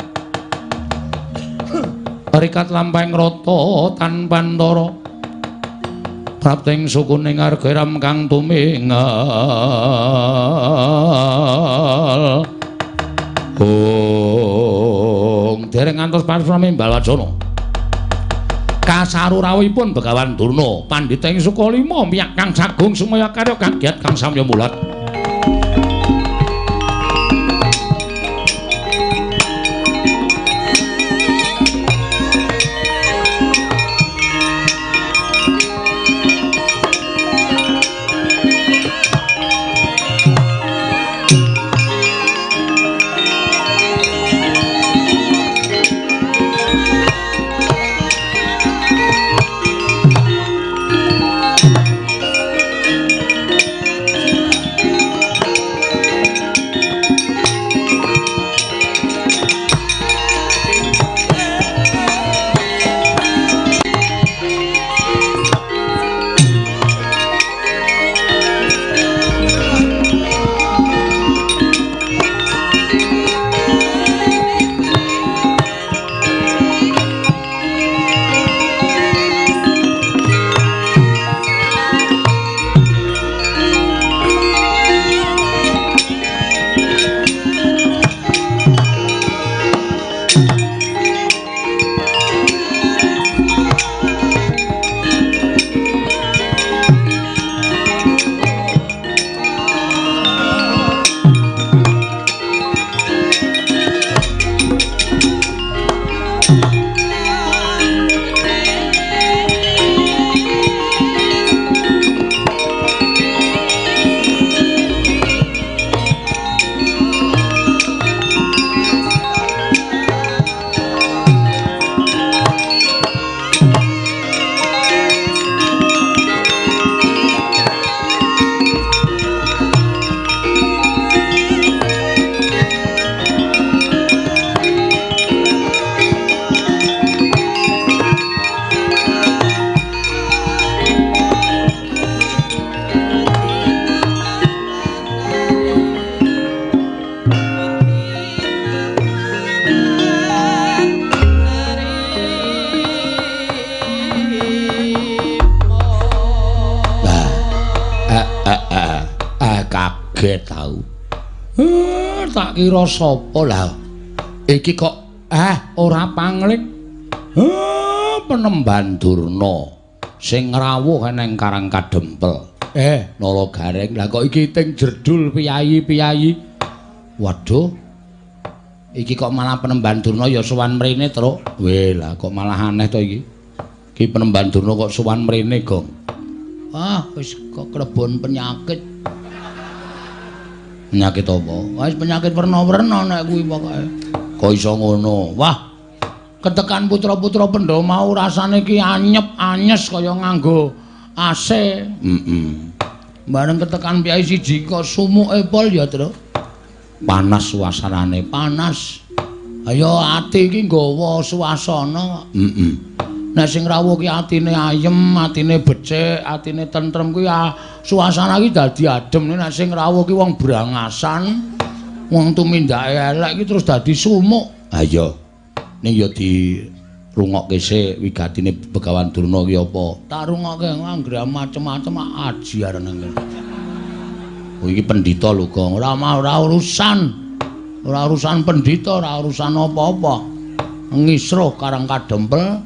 rikat lampahing rata tanpa antara prapting sukuning argeram kang tumingal. Ong dereng ngantos parasrami Balwacana. Kasaru rawuhipun Begawan Durna, pandhita ing Sukalima, miyak kang sagung sumaya karya kagiat kang samya mulat. Kaget tau. Tak kira sapa lah. Iki kok ora pangling. Penemban Durna sing ngrawuh nang Karang Kadempel. Nala Gareng, lah kok iki ting jerdul piyayi-piyayi. Waduh. Iki kok malah Penemban Durna ya sowan mrene, Truk. Weh, lah kok malah aneh to iki. Iki Penemban Durna kok sowan mrene, Gong. Ah, wis kok klebon penyakit. Penyakit apa? Wis penyakit werna-werna nek kuwi pokoke. Kok iso ngono? Wah. Ketekan putra-putra Pandhawa mau rasane iki anyep-anyes kaya nganggo AC. Heeh. Bareng ketekan piyai siji kok sumuke pol ya, Truk. Panas suasanane, panas. Ayo ati iki nggawa suasana. Heeh. Nek sing rawuh ki atine ayem, atine becik, atine tentrem kuwi suasana iki dadi adem. Nek sing rawuh ki wong brangasan, wong tumindake elek iki terus dadi sumuk. Ha iya. Ning ya dirungokke sik wigatine Begawan Durna ki apa? Tak rungokke anggere macem-macem aji arep nang kene. Oh iki pendhita lho, Gong. Ora ora urusan. Ora urusan pendhita, ora urusan apa-apa. Ngisruh Karang Kadempel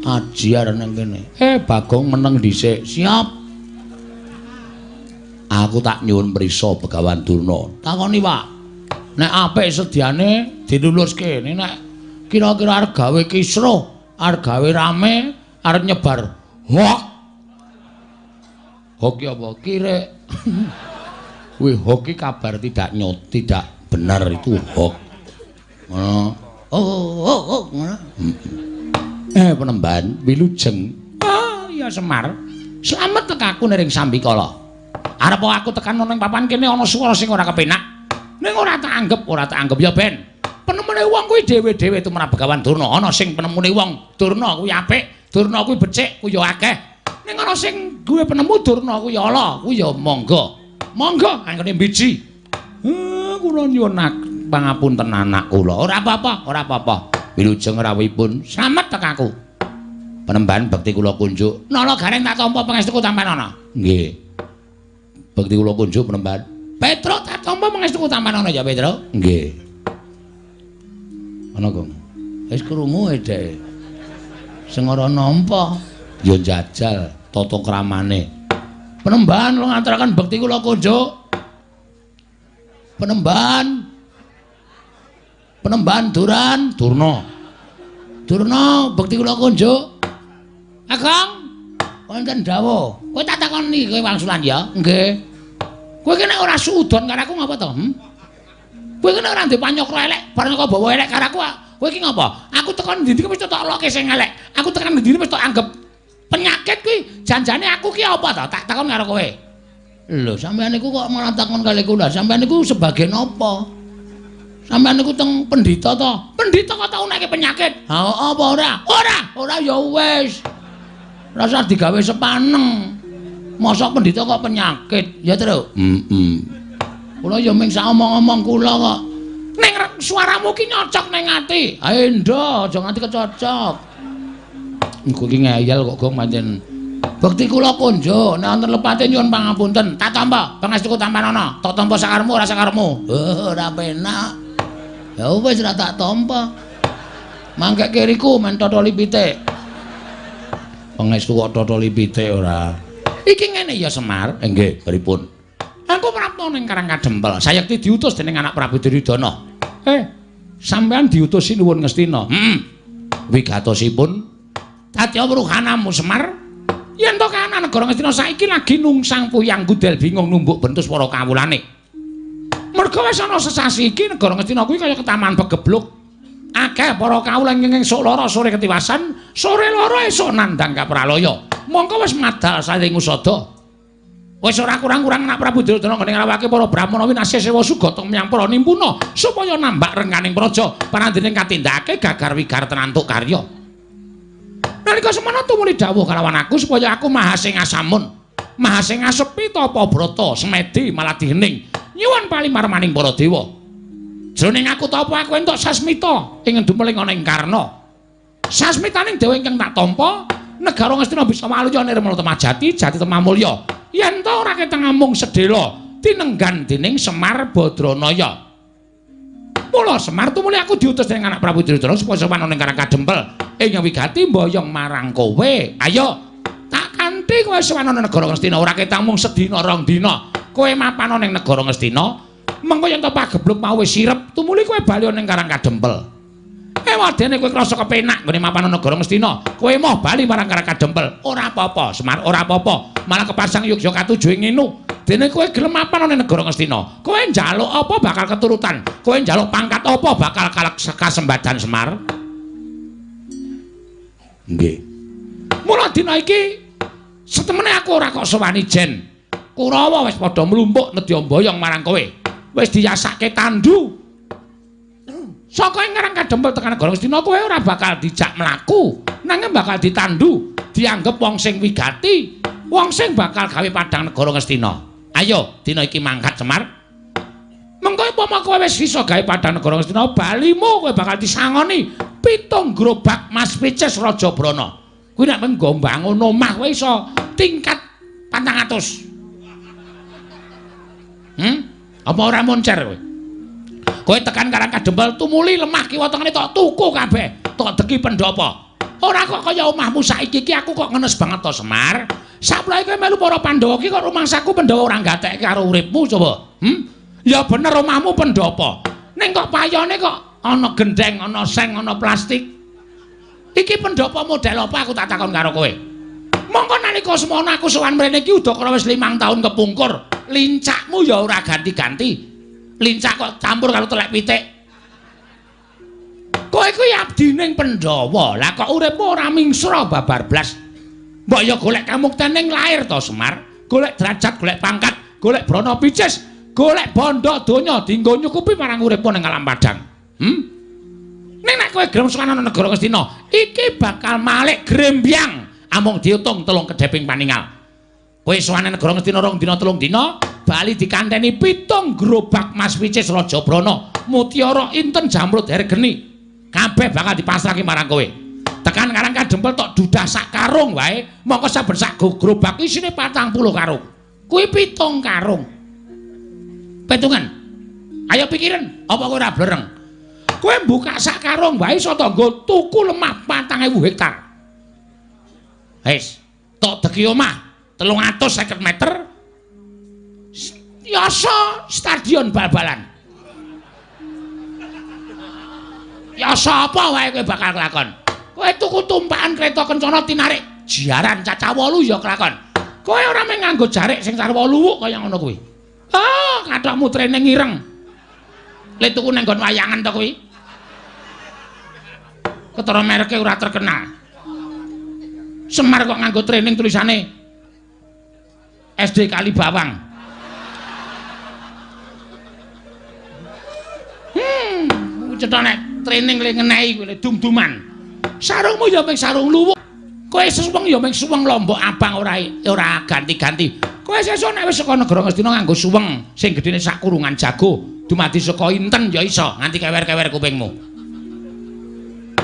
aji arep nang kene. Bagong meneng dhisik. Siap. Aku tak nyuwun prisa Begawan Durna. Takoni, Pak. Nek apik sediane diluluske. Nek kira-kira arep gawe kisruh, arep gawe rame, arep nyebar hoak. Hoak ki apa? Kirek. Wih, hoak ki kabar tidak nyot, tidak benar itu hoak. Ngono. Oh, ngono. Penemban wilujeng. Oh, iya Semar. Slamet tekaku ning sambikala. Arep aku tekan nang papan kene ana swara sing ora kepenak. Ning ora tak anggep ya ben. Penemune wong kuwi dhewe-dhewe tumrap Begawan Durna. Ana sing penemune wong Durna kuwi apik, Durna kuwi becik, kuwi ya akeh. Ning ana sing duwe penemu Durna kuwi ala, kuwi ya monggo. Monggo anggone mbiji. Kula nyuwun pangapunten anak kula. Ora apa-apa, ora apa-apa. Wilujeng rawuhipun slamet tekaku. Penemban bekti kula kunjuk. Nala Gareng tak tampa pangestuku tampanana. Nggih. Bekti kula kunjuk Penemban. Petro tak tampa pangestuku tampanana ya, Petro. Nggih. Ana, Gong. Wis krungu dhek. Sing ora nampa ya njajal tata kramane. Penemban kula ngaturaken bekti kula kunjuk. Penemban. Penemban Duran, Durna. Durna bekti kula kunjuk. Kakang, wonten dawuh. Kowe tak takoni kowe wangsulan ya? Nggih. Kowe ki nek ora suudon karo aku ngapa to? Kowe ki nek ora ndek panyokra elek, bareng kok bawa elek karo aku, kowe ki ngapa? Aku tekan ndi-ndi mesti tak loke sing elek. Aku tekan ndi-ndi mesti tak anggap penyakit kuwi. Janjane aku ki apa to? Tak takon karo kowe. Lho, sampeyan niku kok malah takon kali kula. Sampeyan niku sebagai napa? Sampeyan niku teng pendhita to? Pendhita kok tau nekke penyakit? Ha apa ora? Ora, ora ya wis. Rasa digawe sepaneng. Mosok pendhita kok penyakit, ya Truk? Heeh. Kula ya ming sak omong-omong kula kok. Ning suaramu ki nyocok ning ati. Ae ndo, aja nganti kecocok. Engko ki ngeyel kok Gong pancen. Bekti kula kunjuk, nek wonten lepate nyuwun pangapunten. Tak tampa, pangestuku tampanana. Tak tampa sakarepmu ora sakarepmu. Ora penak. Ya wis ora tak tampa. Mangke kiriku men totoli pitik. Pangestu kok totoli pitik ora. Iki ngene ya Semar. Nggih, pripun? Aku prapta ning Karang Kadempel. Sayekti diutus dening anak Prabu Duryudana. Sampeyan diutus sinuwun Ngastina. Heeh. Wigatosipun dadi wuruhanamu Semar. Yen to kahanan negara Ngastina saiki lagi nungsang puyang gudel bingung numbuk bentus para kawulane. Merga wis ana sesasi iki negara Ngastina kuwi kaya ketaman begebluk. Akeh para kawula ing esuk lara sore ketiwasan, sore lara esuk nandhang kapralaya. Mongko wis madal saling usada. Wis ora kurang-kurang anak Prabu Duryudana nggone ngrawake para brahmana winasih sewa sugata menyang para nimpuna supaya nambak rengganing praja parandene katindakake gagar wigar tenantuk karya. Nalika semana tumuli dawuh kalawan aku supaya aku maha sing asamun, maha sing asepi tapa brata semedi maladih hening nyuwun palimarmaning para dewa. Jroning aku tapa aku entuk sasmita ing dumeling ana ing Karna. Sasmitaning dewa ingkang tak tampa negara Ngastina bisa waluya nirmala temajati jati temamulya. Yen ta ora keteng amung sedhela Tinenggan dening Semar Badranaya. Mula Semar tumuli aku diutus dening anak Prabu Duryudana supaya sowan ning Karang Kadempel ing wigati mboyong marang kowe. Ayo, tak kanthi kowe sowan ana negara Ngastina ora ketang mung sedina rong dina. Kowe mapan ning negara Ngastina, mengko yen to pagebluk mau wis sirep, tumuli kowe bali ning Karang Kadempel. Ewadene kowe krasa kepenak nggone mapan negara Ngastina, kowe moh bali marang Karang Kadempel. Ora apa-apa, Semar, ora apa-apa. Malah kepasang yogya katujuh nginu. Dene kowe gelem mapan ning negara Ngastina, kowe njaluk apa bakal keturutan, kowe njaluk pangkat apa bakal kasembadan Semar. Nggih. Mula dina iki setemene aku ora kok sowani jen. Kurawa wis padha mlumpuk nedya mboyong marang kowe. Wis diyasake tandu. Saka ing Karang Kadempel tekan negara Ngastina kowe ora bakal dijak mlaku, nanging bakal ditandu, dianggep wong sing wigati, wong sing bakal gawe padhang negara Ngastina. Ayo, dina iki mangkat Semar. Mengko umpama kowe wis iso gawe padhang negara Ngastina, balimu kowe bakal disangoni 7 gerobak Mas Picis Raja Brana. Kuwi nek menggo mbangun omah kowe iso tingkat 400. Apa ora moncer kowe? Kowe tekan Karang Kadempel tumuli lemah kiwa tengene tok tuku kabeh, tok deki pendhapa. Ora kok kaya omahmu saiki iki aku kok ngenes banget to Semar. Saplae kowe melu para Pandhawa iki kok rumangsaku Pandhawa ora gatekke karo uripmu coba. Ya bener omahmu pendhapa. Ning kok payone kok ana gendeng, ana seng, ana plastik. Iki pendhapa model apa aku tak takon karo kowe. Mongko nalika semono aku sowan mrene iki udakara wis 5 tahun kepungkur. Lincakmu ya ora ganti-ganti. Lincak kok campur karo telek pitik. Kowe kuwi abdining Pandhawa. Lah kok uripmu ora mingsra babar blas. Mbok ya golek kamukten ning lair to Semar, golek derajat, golek pangkat, golek brana picis, golek bondo donya dienggo nyukupi marang uripmu ning alam padang. Ning nek kowe gelem sowan ana negara Ngastina, iki bakal malik grembyang amung diutung 3 kedheping paningal. Kowe sowan nang negara Ngastina 2 dina 3 dina, bali dikanteni 7 gerobak Mas Picis Raja Brana, mutiara inten jamrut hergeni. Kabeh bakal dipasrahke marang kowe. Tekan Karang Kadempel tok dudah sak karung wae, mongko saben sak gerobak isine 40 karung. Kuwi 7 karung. Petungan. Ayo pikiran, apa kowe ora blereng? Kowe mbuka sak karung wae iso to nggo tuku lemah 4.000 hektar. Wis, tok deki omah 350 meter. Yasa stadion bal-balan. Yasa apa wae kowe bakal kelakon? Kowe tuku tumpakan kereta kencana tinarik jaran cacah 8 ya kelakon. Kowe ora mung nganggo jarik sing sarwa luwuk kaya ngono kuwi. Ah, kathokmu training ireng. Le tuku nang nggon wayangan to kuwi. Ketara mereke ora terkenal. Semar kok nganggo training tulisane SD Kalibawang. Cetha nek training le ngenehi kuwi le dum-duman. Sarungmu ya mung sarung luwuk. Kowe suweng ya mung suweng lombok abang ora ganti-ganti. Kowe sesuk nek wis saka negara Ngastina nganggo suweng sing gedene sak kurungan jago, dumadi saka inten ya iso nganti kewer-kewer kupingmu.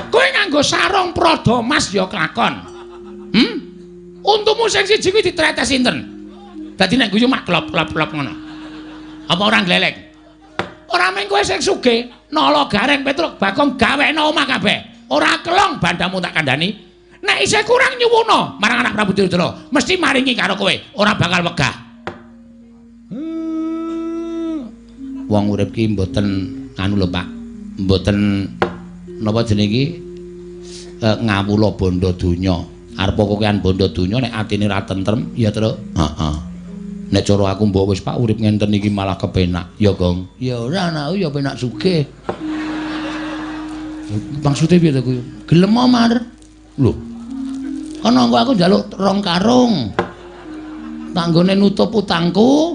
Kowe nganggo sarung Prada Mas ya kelakon. Untumu sing siji kuwi ditretes inten. Dadi nek guyu mak klop-klop-klop ngono. Apa ora gleleng? Ora mung kowe sing sugih, Nala Gareng Petruk Bagong gawekno omah kabeh. Ora kelong bandamu tak kandhani. Nek isih kurang nyuwuna marang anak Prabu Duryudana, mesti maringi karo kowe, ora bakal wegah. Wong urip ki mboten anu lho Pak. Mboten napa jenenge iki ngawula bondo donya. Arep kokean bondo donya nek atine ra tentrem ya, Truk. Heeh. Nek cara aku mbok wis Pak urip ngenten iki malah kepenak. Ya, Gong. Ya ora anakku ya penak sugih. Maksude piye to kuwi? Gelem Mar. Lho. Kono engko aku njaluk 2 karung. Tanggone nutup utangku,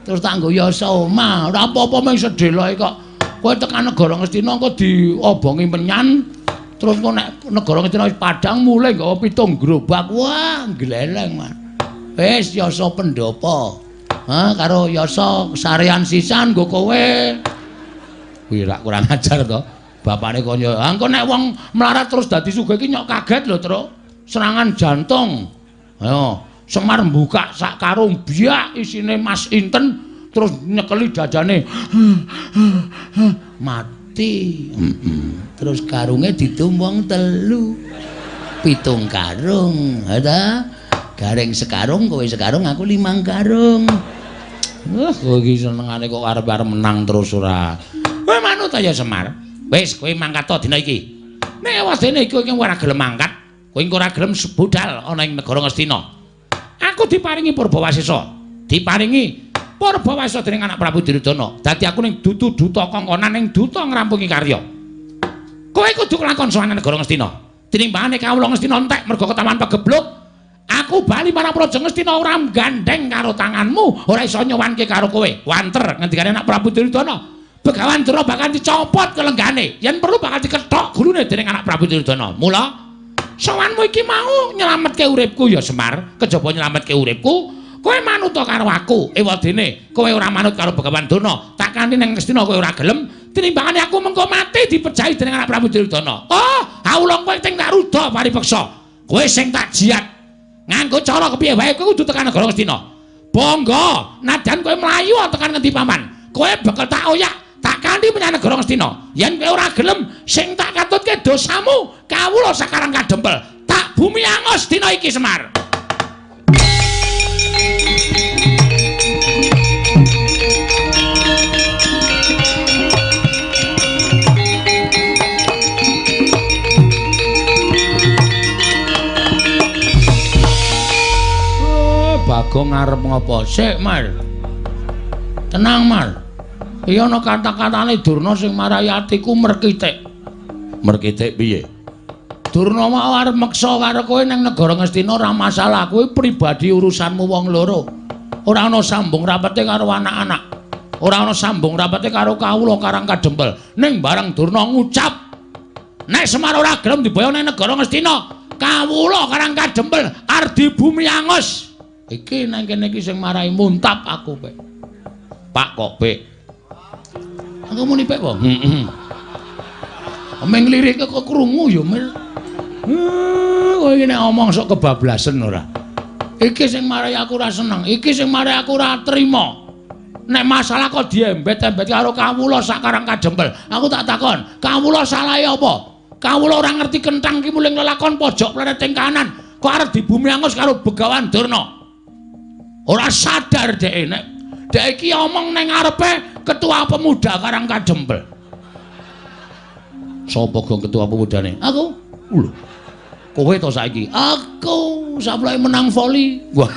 terus tanggo yasa omah. Ora apa-apa mung sedheloke kok. Kowe tekan negara Ngastina engko diobongi menyan, terus engko nek negara Ngastina wis padhang mulih nggawa 7 gerobak. Wah, gleleng, Mas. Wis yasa pendhapa. Ha karo yasa sarean sisan nggo kowe. Kuwi rak kurang ajar to. Bapane kaya, engko nek wong melarat terus dadi sugih iki nyok kaget lho, Truk. Serangan jantung. Ayo, Semar mbuka sak karung biak isine Mas Inten Terus nyekeli dadane. Mati. Terus karunge didum wong 3. 7 karung, ha ta? Gareng sekarung, kowe sekarung, aku 5 karung. Wah, kowe iki senengane kok arep-arep menang terus ora. Kowe manut ya Semar. Wis, kowe mangkat to dina iki. Nek wadene iki kowe ora gelem mangkat, kowe engko ora gelem budal ana ing negara Ngastina. Aku diparingi Purbawasesa. Diparingi Purbawasesa dening anak Prabu Duryudana. Dadi aku ning dudu duta kongkonan ning duta ngrampungi karya. Kowe kudu kelakon sowan negara Ngastina. Tinimbangane kawula Ngastina entek mergo ketawan pegebluk, aku bali marang Praja Ngastina ora gandeng karo tanganmu, ora iso nyowanke karo kowe. Wanter ngendikane anak Prabu Duryudana. Begawan Durna bakal dicopot kelenggane, yen perlu bakal dikethok gulune dening anak Prabu Duryudana. Mula sowanmu iki mau nyelametke uripku ya Semar, kejaba nyelametke uripku, kowe manut karo aku. Ewadene kowe ora manut karo Begawan Durna, tak kanthi ning Ngastina kowe ora gelem, tinimbangane aku mengko mati dipejahi dening anak Prabu Duryudana. Oh, awula kowe sing tak ruda paripeksa. Kowe sing tak jiat. Nganggo cara kepiye wae kowe kudu tekan negara Ngastina. Bangga, nadyan kowe mlayu tekan ngendi paman. Kowe bakal tak oyak, tak kanthi menyang negara Ngastina. Yen kowe ora gelem, sing tak katutke dosamu, kawula sakarang kadempel. Tak bumi angus dina iki Semar. Bagong arep ngopo? Sik, Mar. Tenang, Mar. Iya ana kata-katane Durna sing marai atiku merkitik. Merkitik piye? Durna mau arep meksa karo kowe ning negara Ngastina ora masalah, kowe pribadi urusanmu wong loro. Ora ana sambung rapete karo anak-anak. Ora ana sambung rapete karo kawula Karang Kadempel. Ning bareng Durna ngucap, nek Semar ora gelem diboyong ning negara Ngastina, kawula Karang Kadempel arep bumi angus. Iki nang kene iki sing marai muntap aku, Pek. Pak kok, Pek? Aku muni Pek apa? Heeh. Meng lirike kok krungu ya, Mir. Kowe iki nek omong sok kebablasen ora. Iki sing marai aku ora seneng, iki sing marai aku ora trima. Nek masalah kok diembet-embet karo kawula sakarang kadempel. Aku tak takon, kawula salahe apa? Kawula ora ngerti kenthang ki muling lelakon pojok plereting kanan, kok arep dibumi angus karo Begawan Durna. Ora sadar dhek nek dhek iki omong nang ngarepe ketua pemuda Karang Kadempel. Sapa gong ketua pemudane? Aku. Lho. Kowe to saiki? Aku sapleke menang voli. Wah.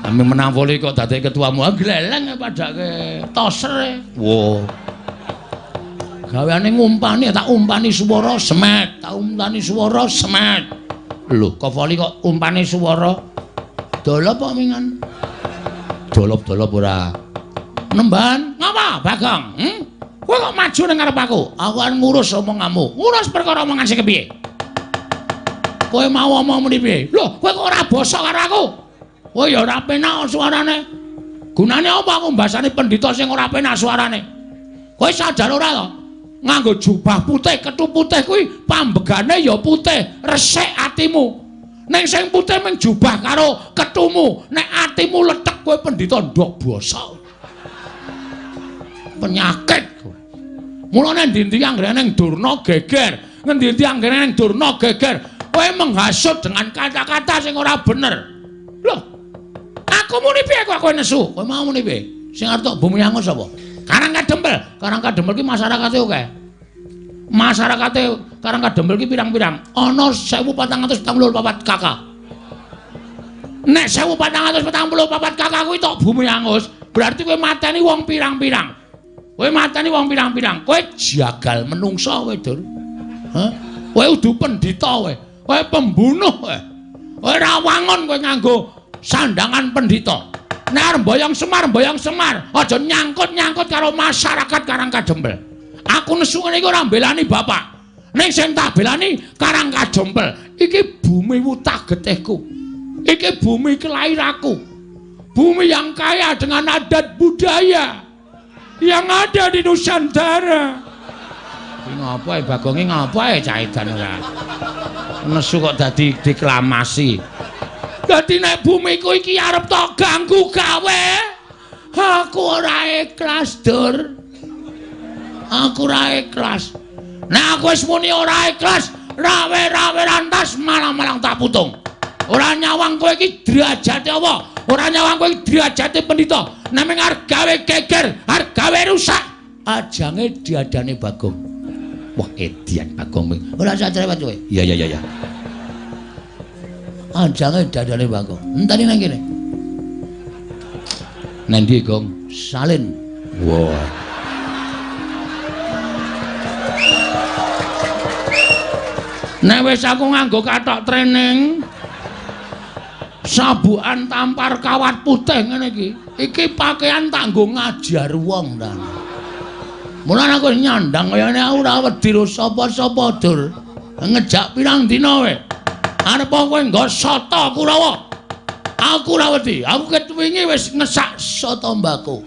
Ame menang voli kok dadi ketuamu. Gleleng padake toser. Wah. Gaweane ngumpani, tak umpani swara semet, tak umpani swara semet. Lho, kok voli kok umpane swara? Dolop kok mingan. Dolop-dolop ora. Nemban, ngapa Bagong? Kowe kok maju ning ngarep aku? Aku kan ngurus omonganmu. Ngurus perkara omongan sing kepiye? Kowe mau omong muni piye? Lho, kowe kok ora basa karo aku? Kowe ya ora penak suarane. Gunane apa aku mbasani pendhita sing ora penak suarane? Kowe sadar ora to? Nganggo jubah putih, kethu putih kuwi pambegane ya putih, resik atimu. Ning sing putih mung jubah karo kethumu, nek atimu letek kowe pendhita ndok basa. Penyakit kowe. Mulane endi-endi anggere ning Durna geger, ngendi-endi anggere ning Durna geger, kowe menghasut dengan kata-kata sing ora bener. Loh, aku muni piye kok kowe nesu? Kowe mau muni piye? Sing arep tok bumi angus apa? Karang Kadempel. Karang Kadempel ki masyarakate akeh. Masyarakate Karang Kadempel ki pirang-pirang. Ana 1444 KK. Nek 1444 KK kuwi tok bumi angus, berarti kowe mateni wong pirang-pirang. Kowe mateni wong pirang-pirang. Kowe jagal menungsa kowe, Dur. Hah? Kowe udu pendhita kowe. Kowe pembunuh kowe. Kowe ora wangun kowe nganggo sandangan pendhita. Nek arep mboyong Semar, mboyong Semar, aja nyangkut-nyangkut karo masyarakat Karang Kadempel. Aku nesu ngene iki ora mbelani bapak. Ning sing tak belani Karang Kadempel. Iki bumi wutah getihku. Iki bumi kelahiranku. Bumi yang kaya dengan adat budaya yang ada di Nusantara. Iki ngopo ae Bagonge ngopo ae cah edan ora. Nesu kok dadi deklamasi. Dadi nek bumiku iki arep tok ganggu gawe. Aku ora ikhlas, Dur. Aku ora ikhlas. Nek aku wis muni ora ikhlas, rawe-rawe rantas malang-malang tak putung. Ora nyawang kowe iki derajate apa? Ora nyawang kowe iki derajate pendhita. Namung arep gawe geger, arep gawe rusak. Ajange diadane Bagong. Wah, edian Bagong. Ora usah cerewet kowe. Iya iya iya. Ajange diadane Bagong. Enteni nang kene. Nang ndi, Gong? Salin. Wah. Nek wis aku nganggo kathok training, sabukan tampar kawat putih ngene iki. Iki pakaian tak nggo ngajar wong ta. Mulane aku nyandang kaya ngene aku ora wedi ro sapa-sapa, Dur. Ngejak pirang dina we. Arep kowe nggo soto Kurawa. Aku ora wedi. Aku ket wingi wis ngesak soto mbako.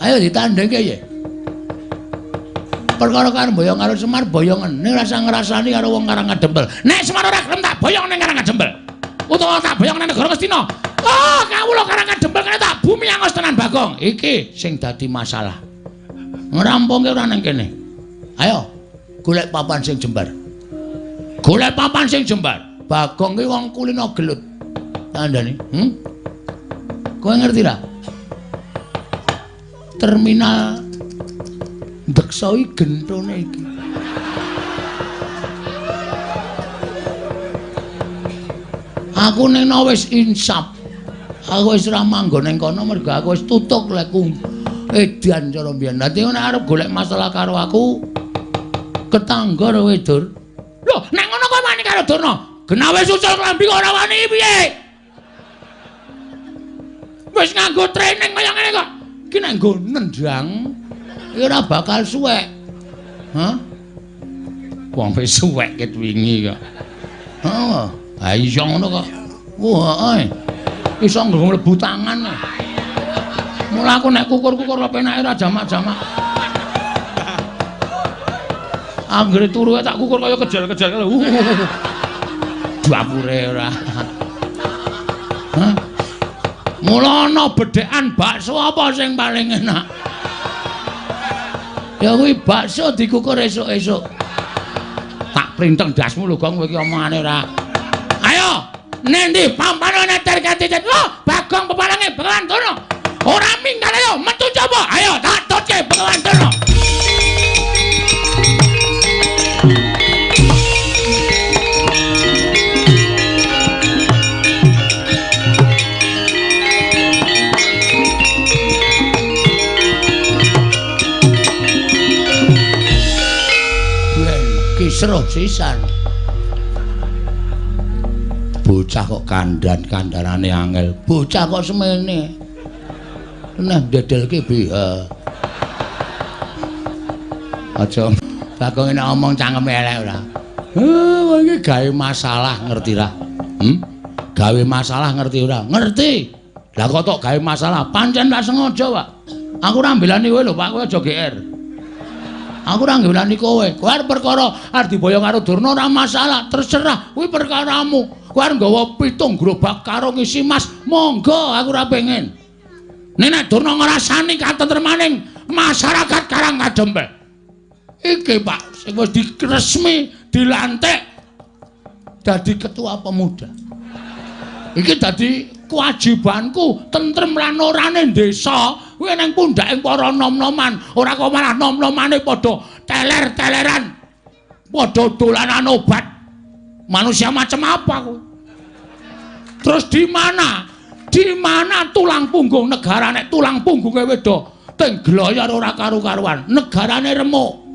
Ayo ditandhengke ye. Perkara karo boyong karo Semar boyongen. Ning rasa ngrasani karo wong Karang Kadempel. Nek Semar ora gelem tak boyong ning Karang Kadempel. Utawa tak boyong ning negara Ngastina. Oh, kawula Karang Kadempel kene tak bumi angos tenan Bagong. Iki sing dadi masalah. Ngrampungke ora ning kene. Ayo, golek papan sing jembar. Golek papan sing jembar. Bagong ki wong kulino gelut. Kandhane, Kowe ngerti ra? Terminal Deksa iki gentone iki. Aku ning wis insaf. Aku wis ora manggon ning kono mergo aku wis tutuk leku edan cara mbiyen. Dadi nek arep golek masalah karo aku ketangga kowe, Dur. Lho, nek ngono kowe wani karo Durna. Genah wis ucul klambi kok ora wani piye? Wis nganggo training kaya ngene kok. Iki nek nggo nendang iki ora bakal suwek. Hah? Wong wis suwek ket wingi kok. Heeh. Ha iya ngono kok. Wah, heeh. Iso nggo mlebu tangan. Mula aku nek kukur-kukur penake ora jamak-jamak. Anggere turu tak kukur kaya kejal-kejal. Dapure ora. Hah? Mula ana bedhekan bakso apa sing paling enak? Ya kuwi bakso dikukur esuk-esuk. Tak printeng dasmu lho, Gong, kowe iki omongane ora. Ayo, nendi pampane neter katitet. Lho, Bagong peparange Begawan Durna. Ora minggat ayo metu coba. Ayo tak tutke Begawan Durna. Seruh sisan. Bocah kok kandhan-kandhanane angel. Bocah kok semene. Nah dedelke BH. Aja Bagong nek omong cangkeme elek ora. Heh, iki gawe masalah ngerti ra? Gawe masalah ngerti ora? Ngerti. Lah kok tok gawe masalah? Pancen tak sengaja, Pak. Aku ora mbelani kowe lho, Pak. Kowe aja GR. Aku ora ngelani kowe. Kowe arep perkara arep diboyong karo Durna ora masalah, terserah. Kuwi perkaramu. Kowe arep nggawa 7 gerobak karung isi mas, monggo aku ora pengen. Nek Durna ngrasani katentremaning masyarakat Karang Kadempel. Iki Pak, sing wis diresmi dilantik dadi ketua pemuda. Iki dadi kewajibanku tentrem lan orane desa. Kuwi nang pundhake para nom-noman, ora kok malah nom-nomane padha teler-teleran. Padha dolanan obat. Manusia macam apa kuwi? Terus di mana? Di mana tulang punggung negara nek tulang punggunge wedo teng gloyor ora karu-karuan, negarane remuk.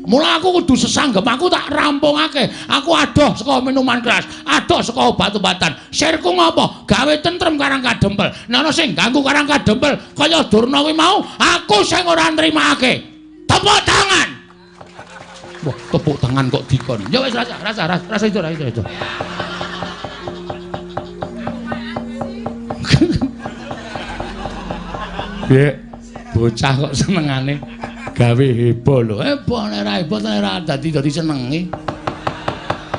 Mula aku kudu sesanggem, aku tak rampungake. Aku adoh saka minuman keras, adoh saka obat-obatan. Sirku ngopo? Gawe tentrem Karang Kadempel. Nek ana sing ganggu Karang Kadempel kaya Durna kuwi mau, aku sing ora nrimake. Tepuk tangan. Wah, tepuk tangan kok dikon. Ya wis rasa rasa rasa itu rasa itu. Piye? Bocah kok senengane gawe heboh lho. Heboh nek ora heboh nek ora dadi dadi senenge.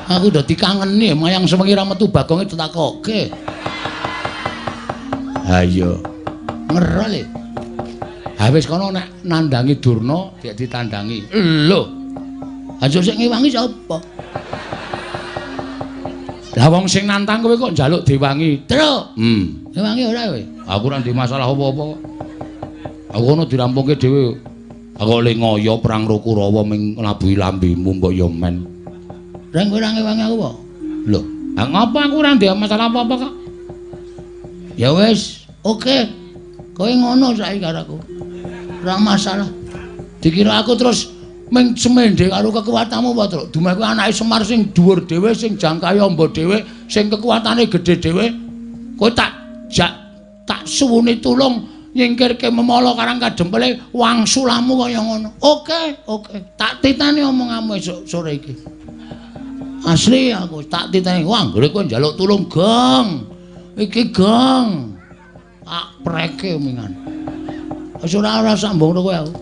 Aku dadi kangeni mayang sewengi ra metu Bagonge ditakoke. Ha iya. Ngerol e. Ha wis kono nek nandangi Durna dik ditandangi. Lho. Aja sing ngewangi sapa? Lah wong sing nantang kowe kok njaluk diwangi. Truk. Ngewangi ora kowe? Aku ora ndek masalah apa-apa kok. Aku kono dirampungke dhewe. Aku le ngoyo perang karo Kurawa ming nglabuhi lambemu mbok ya men. Reng kowe ora ngewangi aku apa? Lho, ha ngopo aku ora ndek masalah apa-apa kok. Ya wis, oke. Kowe ngono saiki karo aku. Ora masalah. Dikira aku terus ming semende karo kekuatanmu apa, Truk? Dumeh kuwi anake Semar sing dhuwur dhewe, sing jangkahe amba dhewe, sing kekuatane gedhe dhewe. Kowe tak jak tak suwuni tulung nyingkirke memala karang kadempele wangsulamu kaya ngono. Oke, oke. Tak titani omonganmu esuk sore iki. Asli aku tak titani. Wah, anggere kowe njaluk tulung, Gong. Iki Gong. Tak preke mingan. Wis ora sambung kowe aku.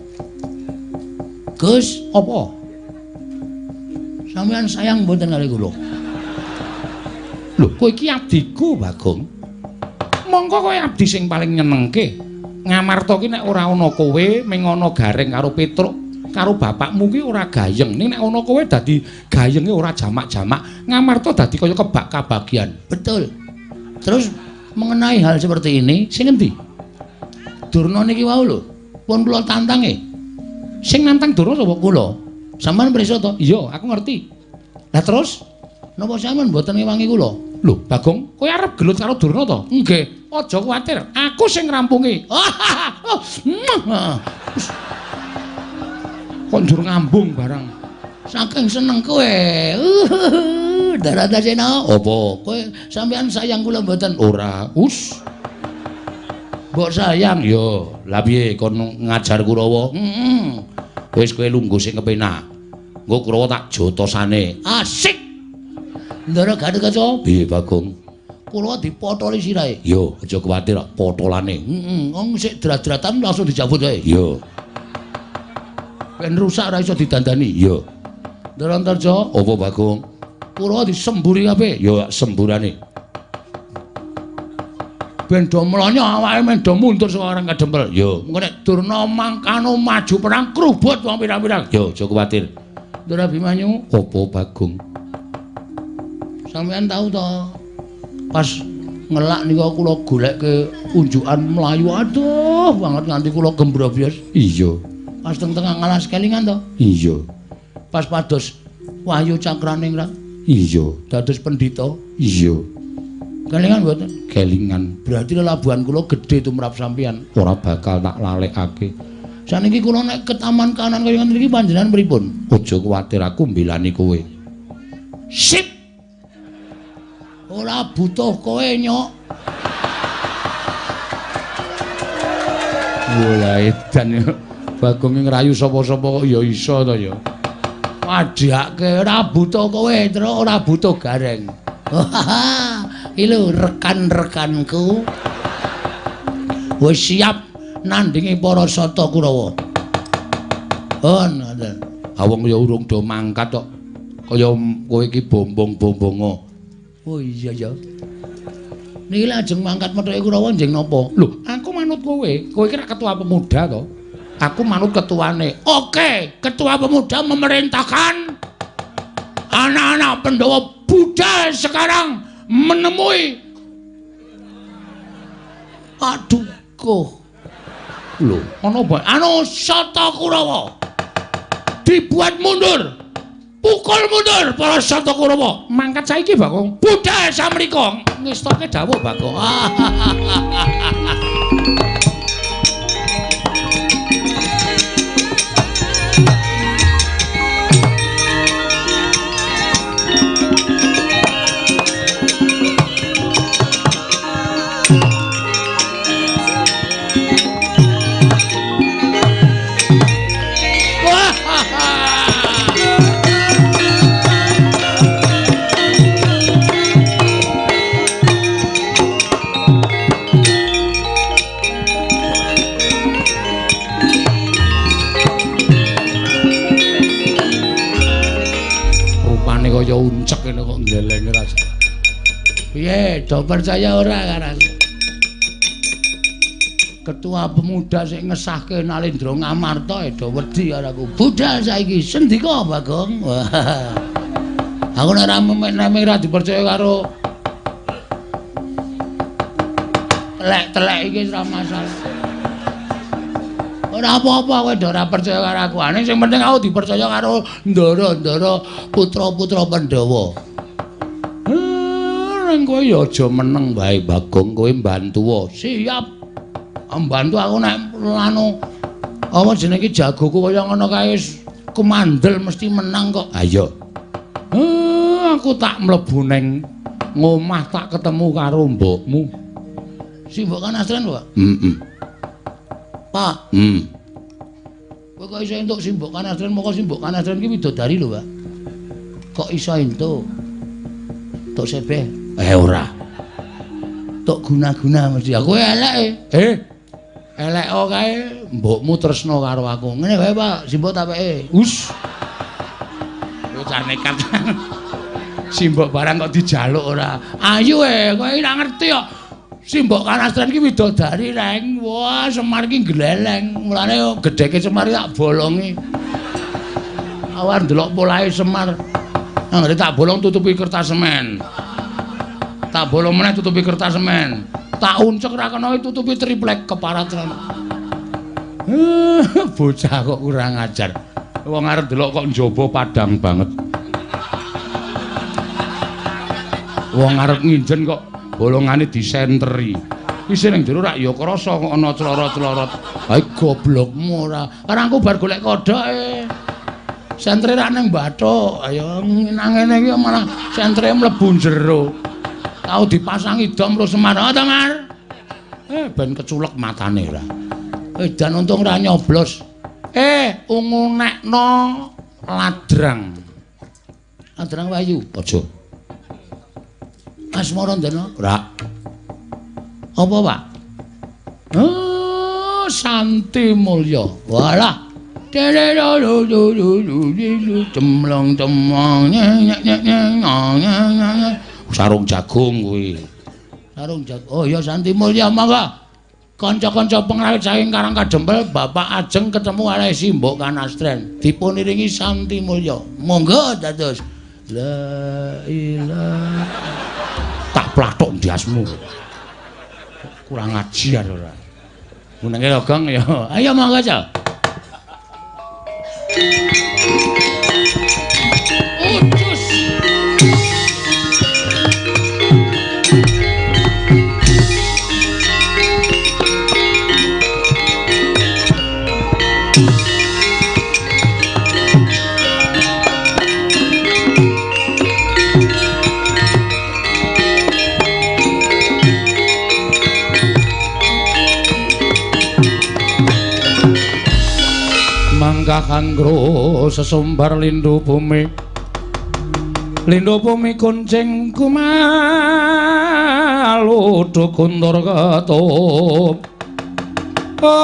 Gus, apa? Sampeyan sayang mboten kali kula? Lho, kowe iki abdiku, Bagong. Mongko kowe abdi sing paling nyenengke. Ngamarta ki nek ora ana kowe, ming ana Gareng karo Petruk karo bapakmu ki ora gayeng. Ning nek ana kowe dadi gayenge ora jamak-jamak. Ngamarta dadi kaya kebak kabagian. Betul. Terus mengenai hal seperti ini, sing endi? Durna niki wau lho, pun kula tantange. Sing nantang Durna sapa? Kula. Sampeyan pirsa to? Iya, aku ngerti. Lah terus napa sampeyan mboten ngewangi kula? Lho, Bagong, kowe arep gelut karo Durna to? Nggih. Aja kuwatir, aku sing ngrampungi. Kok njur ngambung barang. Saking seneng kowe. Daratasena. Apa? Kowe sampeyan sayang kula mboten? Ora. Us. Mbok sayang ya. Lah piye kon ngajar Kurawa? Heeh. Wis kowe lungguh sing kepenak. Engko Kurawa tak jotosane. Asik. Ndara Gatotkaca. Piye, Bagong? Kula dipotoli sirahe. Yo, aja kuwatir potolane. Heeh, wong sik drat-dratan langsung dijabut wae. Yo. Ben rusak ora iso didandani. Yo. Ndara Antarja, apa Bagong? Kula disemburi kabeh. Yo, semburane. Ben do mlonyo awake men do mundur saka orang kadempel. Yo, engko nek Durna mangkano maju perang krubut wong pirang-pirang. Yo, aja kuwatir. Ndara Abimanyu, apa Bagong? Sampeyan tau to pas ngelak niku kula golekke unjukan mlayu aduh banget nganti kula gembrobyos. Iya. Pas teng tengah ngalas kelingan to? Iya. Pas pados Wahyu Cakraningrat. Iya. Dados pendhita. Iya. Kelingan mboten? Kelingan. Berarti lelabuhan kula gedhe tumrap sampeyan. Ora bakal tak lalekake. Saniki kula nek ke taman kanan kaya ngoten iki panjenengan pripun? Aja kuwatir, aku mbelani kowe. Sip. Ora butuh kowe, Nyok. Wah, edan Bagong ngrayu sapa-sapa kok ya iso to ya. Wadhake ora butuh kowe, Truk, ora butuh Gareng. Iki lho rekan-rekanku. Wis siap nandingi para Sata Kurawa. Oh, ngoten. Ha wong ya urung do mangkat kok. Kaya kowe iki bombong-bombongo. Oh iya ya. Niki lajeng mangkat methuke Kurawa njeng napa? Lho, aku manut kowe. Kowe iki rak ketua pemuda to. Aku manut ketuane. Oke, ketua pemuda memerintahkan anak-anak Pandhawa budal sekarang menemui Aduh. Lho, ana apa? Anu Sata Kurawa. Dibuat mundur. Pukul mundur para Sata Kurawa. Mangkat saiki, Bagong. Budal samrika. Ngestoke dawuh, Bagong. Kaya uncek ngene kok nglelenge rasa. Piye, do percaya ora karo aku? Ketua pemuda sing ngesahke Nalendra Ngamarta do wedi karo aku. Budal saiki sendika Bagong. Aku nek ora memek ora dipercaya karo telek-telek iki ora masalah. Ora apa-apa kowe ora percaya karo aku. Ane sing penting aku dipercaya karo ndara-ndara putra-putra Pandhawa. Ning kowe ya aja meneng wae Bagong, kowe mbantu. Siap. Mbantu aku nek anu apa jenenge iki jagoku kaya ngono kae wis kumandel mesti menang kok. Ayo. Aku tak mlebu ning ngomah tak ketemu karo mbokmu. Si mbok Kanastren, Pak? Heeh. Pak. Kowe kok iso entuk si mbok Kanastren, moko si mbok Kanastren ki widodari lho, Pak. Kok iso entuk? Tok sebeh? Ora. Tok guna-guna mesti. Aku elek e. Elek kae mbokmu tresna karo aku. Ngene wae, Pak, simbok tak peke. Us. Bocah nekat. Simbok barang kok dijaluk ora. Ayu e, kowe ora ngerti kok. Simbok Kanastren ki widodari reng. Wah, Semar ki gleleng. Mulane gedheke Semar tak bolongi. Awar ndelok polahe Semar. Anggere tak bolong tutupi kertas semen. Tak bolong meneh tutupi kertas semen. Tak uncek ra kena tutupi triplek keparat. Bocah kok kurang ajar. Wong arep ndelok kok njaba padang banget. Wong arep nginjen kok bolongane disenteri. Isih ning jero rak ya krasa kok ana clorot-clorot. Ha goblokmu ora. Karangku bar golek kodhoke. Sentere rak ning bathuk. Ayo nang ngene iki malah sentere mlebu jero. Tau dipasangi dom terus Semar. Oh, Mar. Ben keculek matane ora. Dan untung ora nyoblos. Ungu nekno ladrang. Ladrang Wayu. Aja. Asmarandana? Ora. Apa, Pak? Oh, Santi Mulya. Walah. Cemlong cemlong. Sarung jagung kuwi. Sarung jagung. Oh ya Santi Mulya monggo. Kanca-kanca pengrawit saking Karang Kadempel Bapak ajeng ketemu kalih Simbok Kanastren. Dipuniringi Santi Mulya. Monggo dados. La ilaha. Tak plathok ndiasmu. Kurang ajar ora. Menenge Gong ya. Ayo monggo, Cak. Ucus. Mangkangro sesumbar lindu bumi, lindu bumi kuncing kumalu guntur ketup. Ong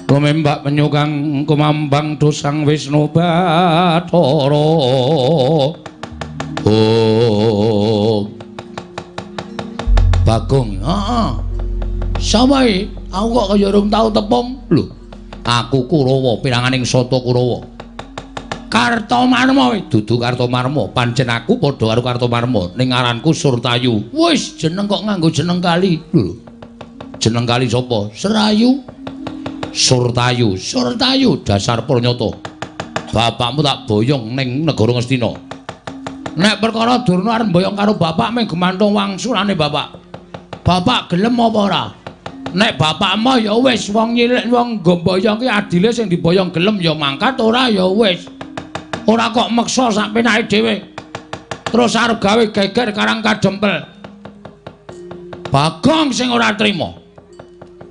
lumembak penyukang kumambang dosang Wisnu Bathara. Oh Bagong, heeh. Sama iki, aku kok kaya urung tau tepung. Lho, aku Kurawa, piranganing Sata Kurawa. Kartomarma kuwi dudu Kartomarma, pancen aku padha karo Kartomarma, ning aranku Surtayu. Wis, jeneng kok nganggo jeneng kali. Lho. Jeneng kali sapa? Serayu. Surtayu, Surtayu dasar pranyata. Bapakmu tak boyong ning negara Ngastina. Nek perkara Durna arep mboyong karo bapak mung gemantung wangsulane bapak. Bapak gelem apa ora? Nek bapakmu ya wis wong nyilik wong nggo mboyong ki adile sing diboyong gelem ya mangkat, ora ya wis. Ora kok meksa sak penake dhewe. Terus arep gawe geger Karang Kadempel. Bagong sing ora trima.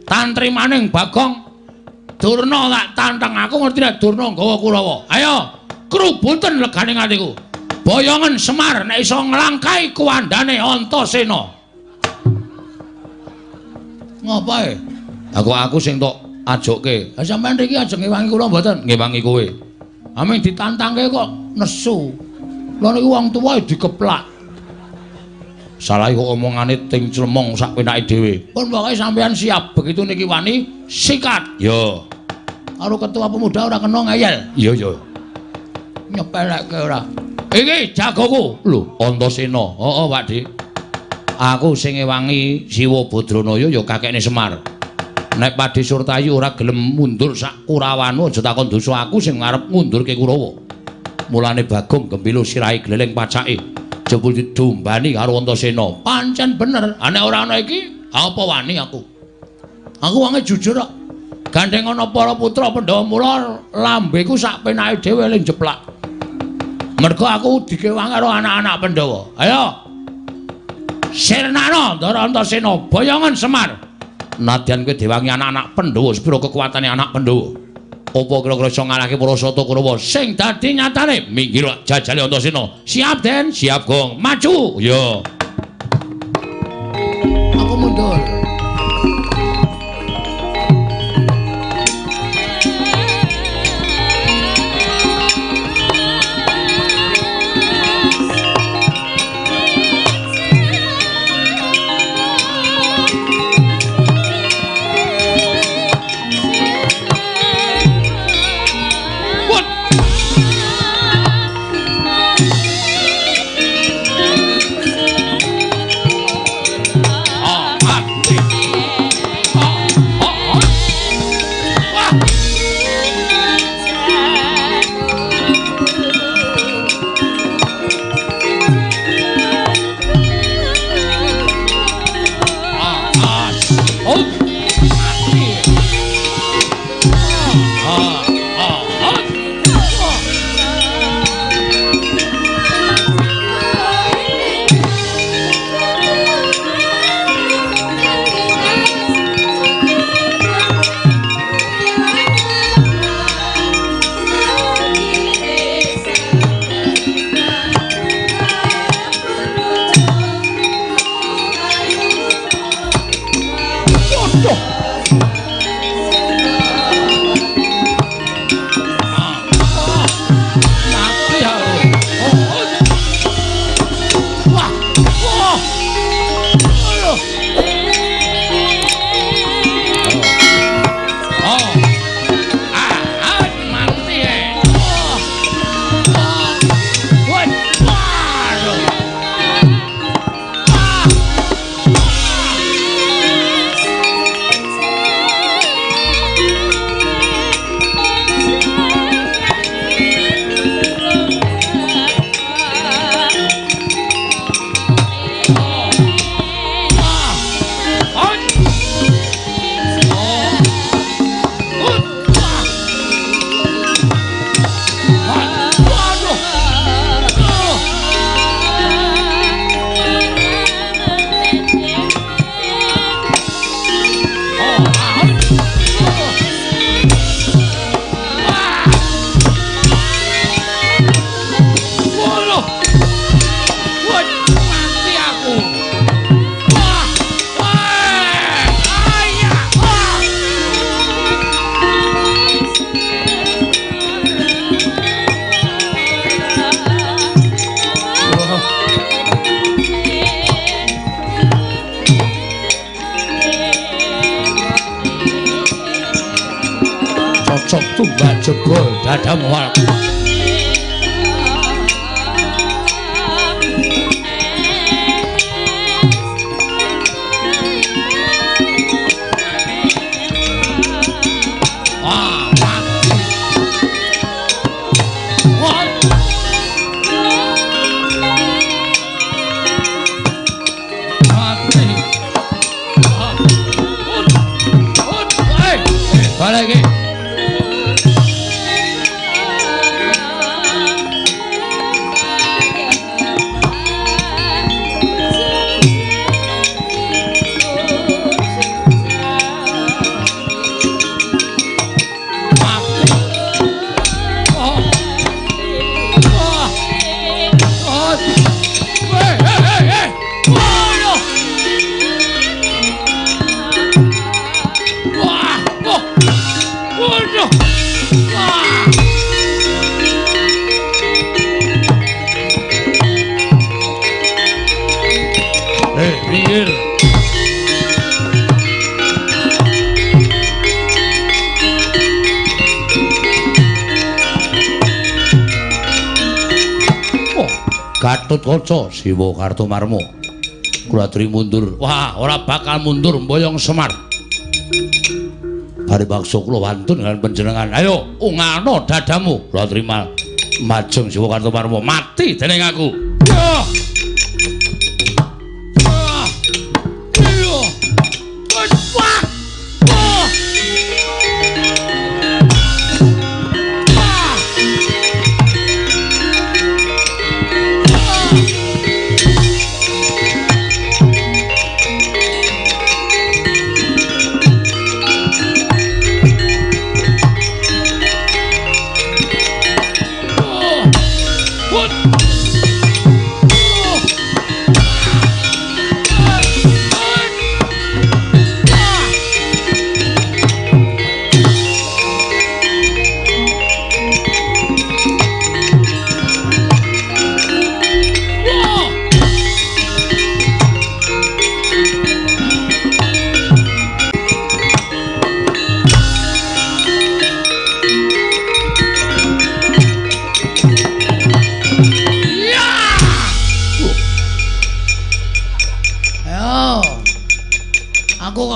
Tantrimaning Bagong Durna tak tantang, aku ngerti nek Durna nggawa Kurawa. Ayo, krubuten legane atiku. Boyongen Semar nek iso nglangkai kuwandane Antasena. Ngopo e? Aku sing tok ajokke. Lah sampean mriki ajeng ngewangi kula mboten? Ngewangi kowe. Aming ditantangke kok nesu. Lha niku wong tuwa dikeplak. Salah kok omongane ting clemong sak penake dhewe. Pun pokoke sampean siap, begitu niki wani sikat. Yo. Karo ketua pemuda ora kena ngeyel. Iya iya. Nyepelekke ora. Iki jagoku. Lho, Antasena. Heeh, Pak Dik. Aku sing ngewangi Siwa Badranaya ya kakekne Semar. Nek Pakdhe Surtayu ora gelem mundur sak Kurawanmu aja takon dosa aku sing arep ngundurke Kurawa. Mulane Bagong gembilo sirahe gleleng pacake. Jebul didombani karo Antasena. Pancen bener. Nek ora ana iki, apa wani aku? Aku wonge jujur kok. Gandeng ana para putra Pandhawa mula lambeku sak penake dhewe ling jeplak. Mergo aku dikewangi karo anak-anak Pandhawa. Ayo. Sirnana Ndara Antasena boyongan Semar. Nadyan kowe diwangi anak-anak Pandhawa sepira kekuatane anak Pandhawa? Apa kira-kira iso ngalahke para sata Kurawa sing dadi nyatane? Minggir jajale Antasena. Siap Den, siap Gong. Maju. Ya. Aku mundur. Cocok tumbak jebol dadamu aku. Wah, oh. Gatotkaca Siwa Kartomarma. Kula aturi mundur. Wah, ora bakal mundur mboyong Semar. Bari bakso kula wantun dengan panjenengan. Ayo, ungano dadamu. Kula terima majeng Siwa Kartomarma mati dening aku. Yo.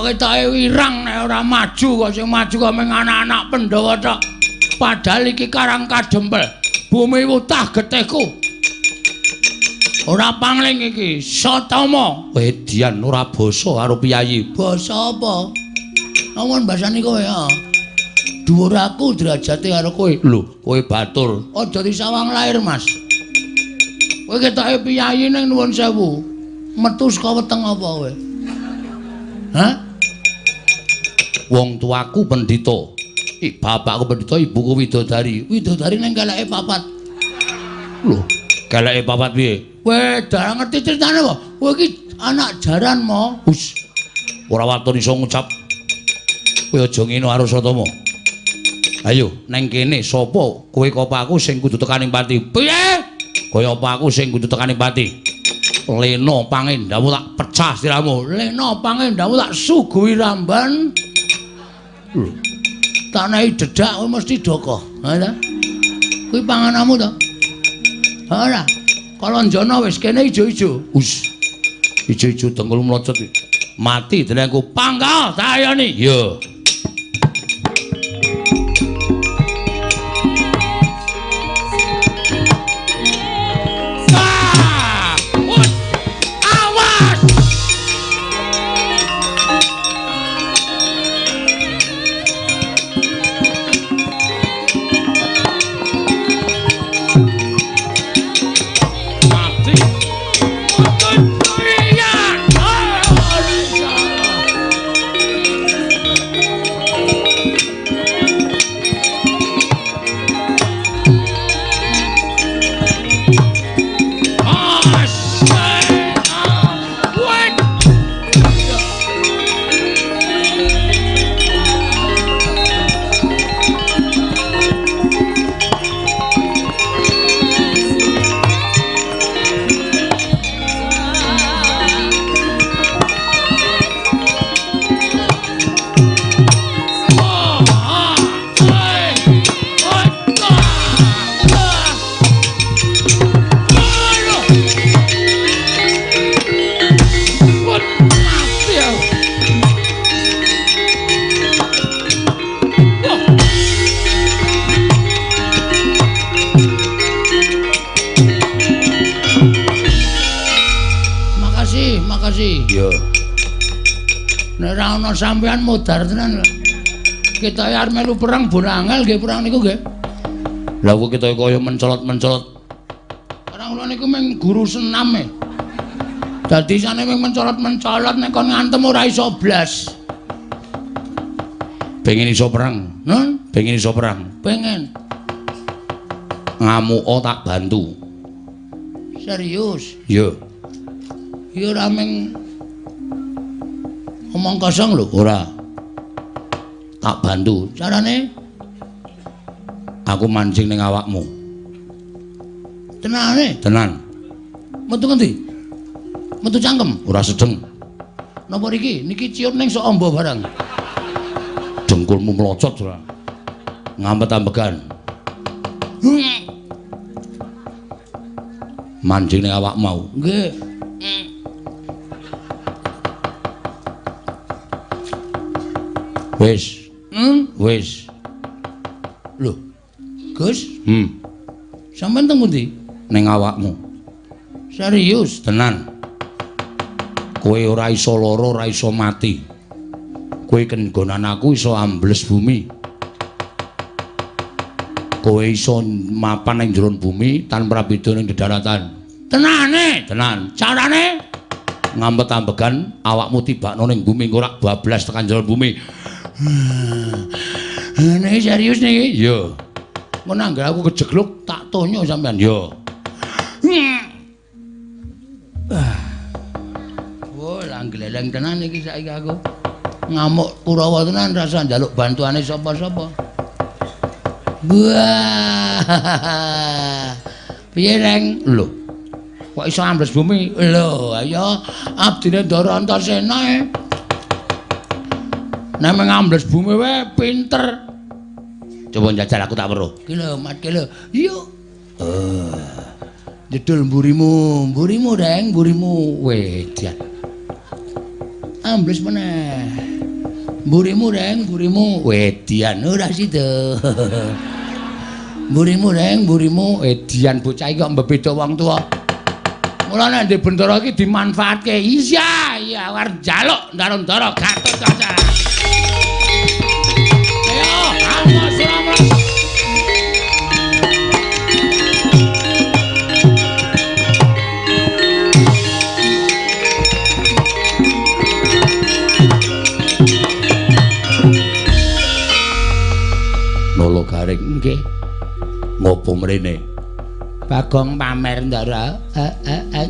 Ketoke wirang nek ora maju kok sing maju kok mung anak-anak Pandhawa tok. Padahal iki Karang Kadempel, bumi wutah getihku. Ora pangling iki, Satama. Wedian ora basa karo piyayi. Basa apa? Ngomong basane kowe ya. Dhuwur aku derajate karo kowe. Lho, kowe batur. Aja disawang lair, Mas. Kowe ketoke piyayi ning nuwun sewu. Metu saka weteng apa kowe? Hah? Wong tuaku pendhita. Bapakku pendhita, ibuku widodari. Widodari ning keleke papat. Lho, keleke papat piye? Kowe ora ngerti critane apa? Kowe iki anak jaran mo. Hus. Ora waton iso ngucap. Kowe aja ngene karo Satama. Ayo, neng kene sapa kowe apa aku sing kudu tekaning pati? Piye? Kaya apa aku sing kudu tekaning pati? Lena pangendamu tak pecah siramu. Lena pangendamu tak suguhi ramban. Lho. Tak nehi dedak kowe mesti dokoh. Ha ta? Kuwi pangananmu to? Ora. Kalonjana wis kene ijo-ijo. Hus. Ijo-ijo dengkul mlocot. Mati dening aku. Pangkal tayoni. Ya. Sampean modar tenan. Kita arep melu perang bonangel nggih perang niku nggih. Lah kok kita kaya mencolot-mencolot. Perang kula niku mung guru senam e. Dadi sane mung mencolot-mencolot nek kon ngantem ora iso blas. Pengen iso perang? Nun? Pengen iso perang? Pengen. Ngamuka tak bantu. Serius? Iya. Ya ora mung omong kosong lho. Ora. Tak bantu. Carane? Aku mancing ning awakmu. Tenane? Tenan. Metu ngendi? Metu cangkem? Ora sedeng. Napa niki? Niki ciut ning sok amba barang. Dengkulmu mlocot ora. Ngampet ambegan. Manjing ning awak mau. Nggih. Wis. Wis. Lho. Gus? Sampeyan teng pundi? Ning awakmu. Serius? Tenan. Kowe ora iso lara, ora iso mati. Kowe kenggonan aku iso ambles bumi. Kowe iso mapan ning jero bumi tanpa beda ning dedaratan. Tenane? Tenan. Carane? Ngampet ambegan awakmu tibakno ning bumi engko rak bablas tekan jero bumi. Niki serius niki? Iya. Mun anggere aku kejegluk tak tonyo sampean. Iya. Wah, lah gleleng tenan iki saiki aku. Ngamuk Kurawa tenan rasa njaluk bantuane sapa-sapa. Wah. Piye, Reng? Lho. Kok iso ambles bumi? Lho, ayo abdine Ndara Antasena. Nek ngambles bumi wae pinter. Coba njajal aku tak weruh. Ki lho, Mat, ki lho. Yuk. Jedul mburimu, mburimu, Reng, mburimu. Wedian. Ambles meneh. Mburimu, Reng, mburimu. Wedian ora sida. Mburimu, Reng, mburimu. Edian bocah iki kok mbebeda wong tuwa. Mulane ndek bendara iki dimanfaatke. Iya, iya arep njaluk ndara-ndara Gatotkaca. Ayo, amos amos. Nolo garing nggih. Ngopo mrene? Bagong pamer ndara.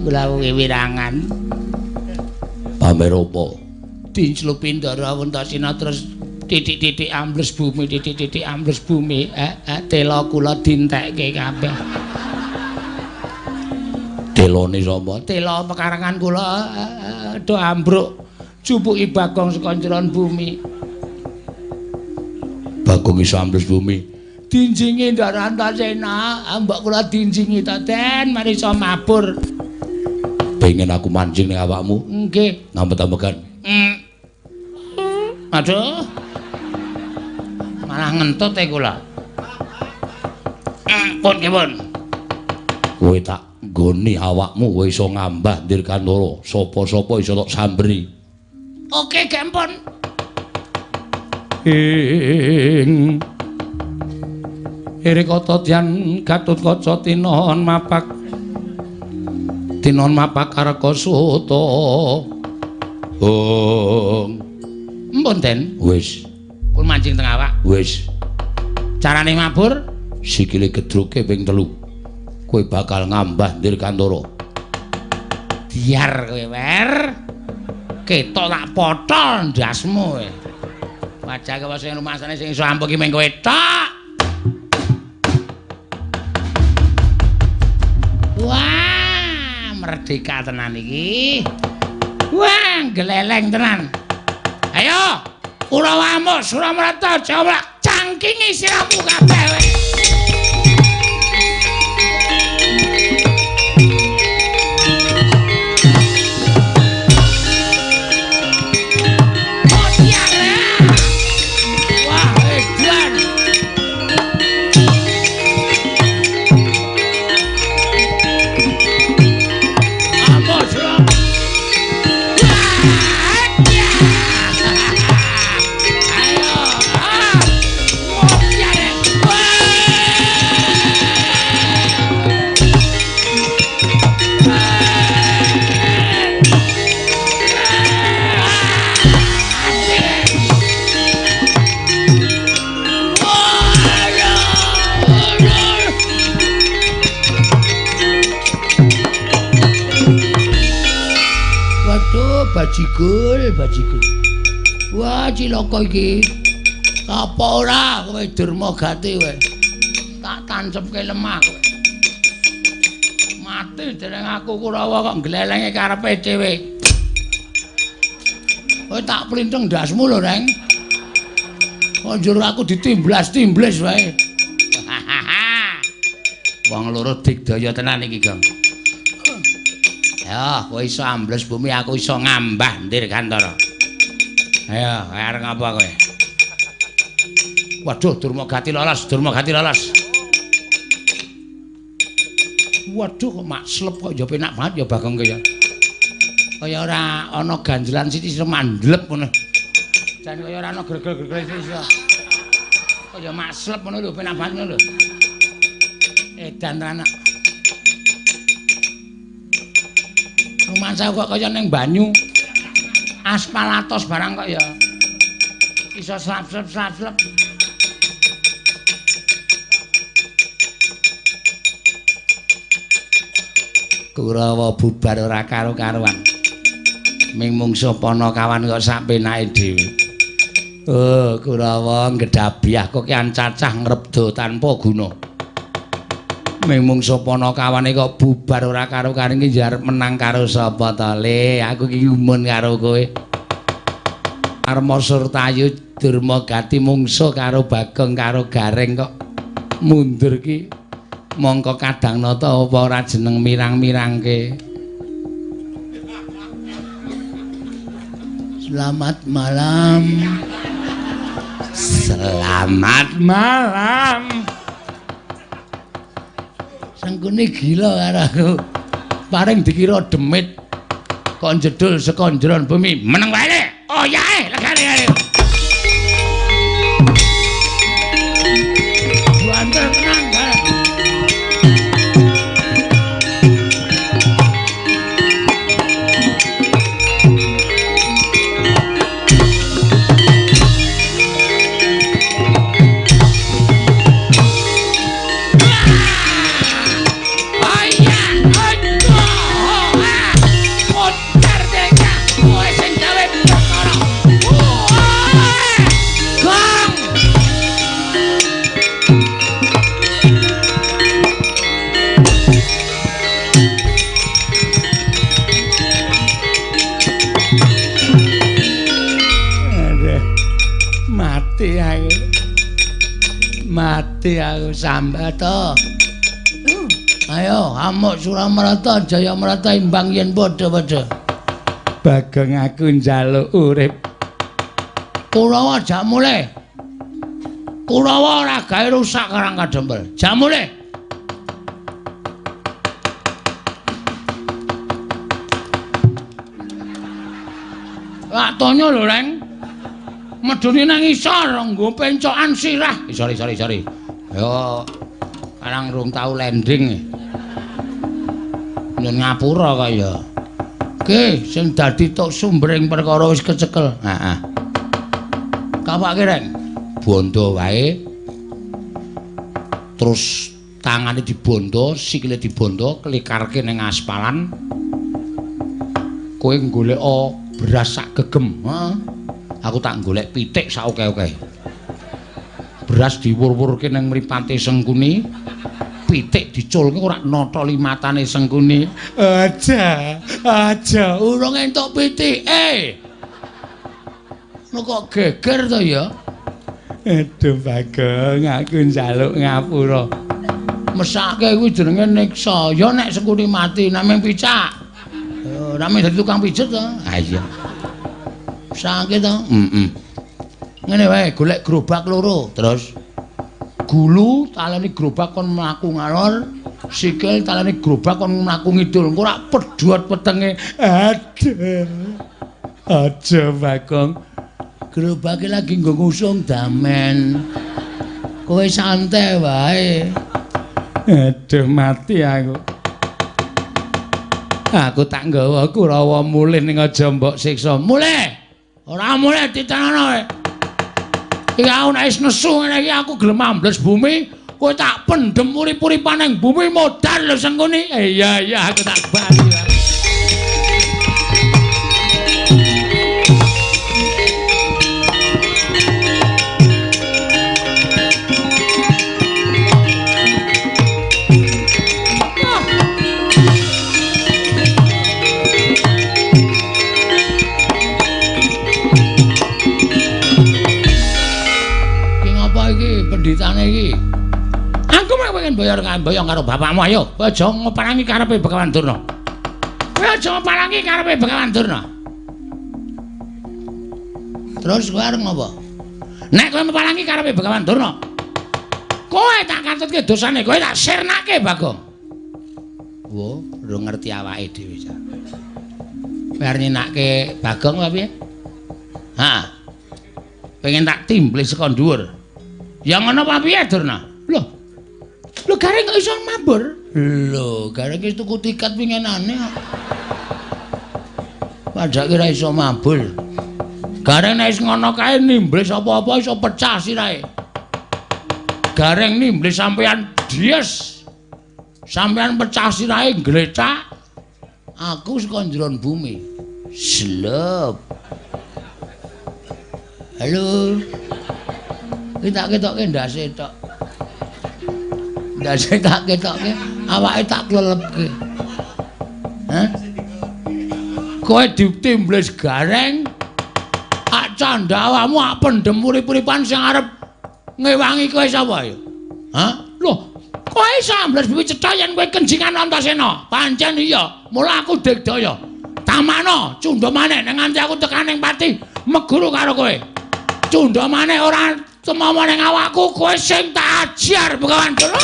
Kula wiwirangan. Pamer apa? Dinclupi ndara Antasena terus titik-titik ambles bumi, titik-titik ambles bumi. Tela kula dintekke kabeh. Telone sapa? Tela pekarangan kula do ambruk. Jupuki Bagong saka njeron bumi. Bagong iso ambles bumi. Dinjingi Ndara Antasena, mbok kula dinjingi to, Den, mari iso mabur. Pengen aku mancing ning awakmu? Nggih. Ngampet-ambekan. Aduh. Malah ngentut e kula. Pun nggih, pun. Kowe tak nggoni awakmu kowe iso ngambah Dirgantara, sapa-sapa iso tok samberi. Oke, gempon. Ing Irikata dyan Gatotkaca tinon mapak tinon mapak Karkasuta. Ong. Empun, Den. Wis. Pun mancing teng awak. Wis. Carane mabur sikile gedruke ping 3. Kowe bakal ngambah Dirgantara. Biar kowe, Wer. Ketok tak potol ndasmu kowe. Wajah kowe sing rumasane sing iso ampuh ki mung kowe tok. Wah, merdeka tenan iki. Wah, gleleng tenan. Ayo, Kurawa amuk Suramrata Jawa cangkingi siramu kabeh kowe. Wah, edan. Bajigul, bajigul. Wah, cilaka iki. Apa ora kowe Durma Gati kowe? Tak tancepke lemah kowe. Mati dereng aku Kurawa kok glelenge karepe dhewe. Kowe tak plintheng ndasmu lho, Reng. Kok njur aku ditimblas-timblis wae. Wong loro digdaya tenan iki, Gong. Ya, kowe iso ambles bumi, aku iso ngambah Dirgantara. Ayo, arep ngapa kowe? Waduh, Durmagati lolos, Durmagati lolos. Waduh, kok makslep kok ya penak banget ya Bagong ya. Kaya ora ana ganjelan sithik iso mandlep ngono. Jan kaya ora ana gregel-gregel sithik iso. Kaya makslep ngono lho, penak banget ngono lho. Edan anak. Rumangsa kok kaya ning banyu. Aspal atos barang kok ya. Iso slap-slap slap-slap. Kurawa bubar ora karo-karuan. Ming mungsuh Panakawan kok sak penake dhewe. Oh, Kurawa ngedhabiah kok kian cacah ngrebda tanpa guna. Ming mungsuh Panakawane kok bubar ora karo-karuan iki arep menang karo sapa to, Le? Aku iki gumun karo kowe. Arma Surtayu Durmagati mungsuh karo Bagong karo Gareng kok mundur ki. Mongko kadang nata apa ora jeneng mirang-mirangke. Selamat malam. Selamat malam. Sengkuni gila karo aku. Paring dikira demit kon jedul saka njeron bumi. Meneng wae le. Oh yae legane ae. Banter tenan. Mati aku sambat to. Ayo amuk Suramarta Jayamarta imbang yen padha-padha. Bagong aku njaluk urip. Kurawa jak mulih. Kurawa ora gawe rusak Karang Kadempel. Jak mulih. Lak tonyo lho, Reng. Medune nang isor nggo pencokan sirah. Sorry, sorry, sorry. Yo karang rung tau landing. Nyun ngapura kaya. Oke, sing dadi tok sumbering perkara wis kecekel. Heeh. Kapake, Reng. Bondo wae. Terus tangane dibondo, sikile dibondo, klikarke ning aspalan. Kowe goleka beras sak gegem. Heeh. Aku tak golek pitik sak oke-oke. Beras diwur-wurke ning mripate Sengkuni, pitik diculke ora nata limatane Sengkuni. Aja, aja urung entuk pitike. Lho kok geger to ya? Aduh Bagong, aku njaluk ngapura. Mesake kuwi jenenge niksa. Ya nek Sengkuni mati namung picak. Ora mung dadi tukang pijet to. Ha iya. Sakit to? Heeh. Ngene wae, golek gerobak loro. Terus gulu taleni gerobak kon mlaku ngalor, sikil taleni gerobak kon mlaku ngidul. Engko ora pedhot wetenge. Aduh. Aja Bagong. Gerobake lagi nggo ngusung damen. Kowe santai wae. Aduh mati aku. Aku tak nggawa Kurawa mulih ning aja mbok siksa. Mulih. Ora mulih ditanono kowe. Iki aku nek wis nesu ngene iki aku gelem ambles bumi, kowe tak pendhem urip-uripan ning bumi modar lho Sengkuni. Iya iya aku tak bali. Pendhitane iki. Aku mek pengen boyong karo bapakmu ayo. Aja ngoparangi karepe Begawan Durna. Kowe aja mapalangi karepe Begawan Durna. Terus kowe arep ngopo? Nek kowe mapalangi karepe Begawan Durna, kowe tak katutke dosane, kowe tak sirnake Bagong. Wo, ora ngerti awake dhewe ta. Kowe arep nyenake Bagong apa piye? Ha. Pengen tak timblis saka dhuwur. Ya ngono apa piye Durna? Lho. Lho Gareng kok iso mabur? Lho, Gareng wis tuku tiket winginane kok. Padake ora iso mabur. Gareng nek wis ngono kae nimblis apa-apa iso pecah sirahe. Gareng nimblis sampean dies. Sampean pecah sirahe glecak. Aku saka njeron bumi. Slep. Halo. Iki tak ketokke ndase tok. Ndase tak ketokke, awake tak klelepke. Hah? Kowe ditimblis Gareng. Ak candha awakmu ak pendhem urip-uripan sing arep ngewangi kowe sapa ya? Hah? Loh, kowe iso ambles bumi cetha yen kowe kenjingan Antasena. Pancen iya, mula aku digdaya. Tamano, cundha maneh nek nganti aku tekan ning pati meguru karo kowe. Cundha maneh ora tumawa ning awakku, kowe sing tak ajar Begawan Durna.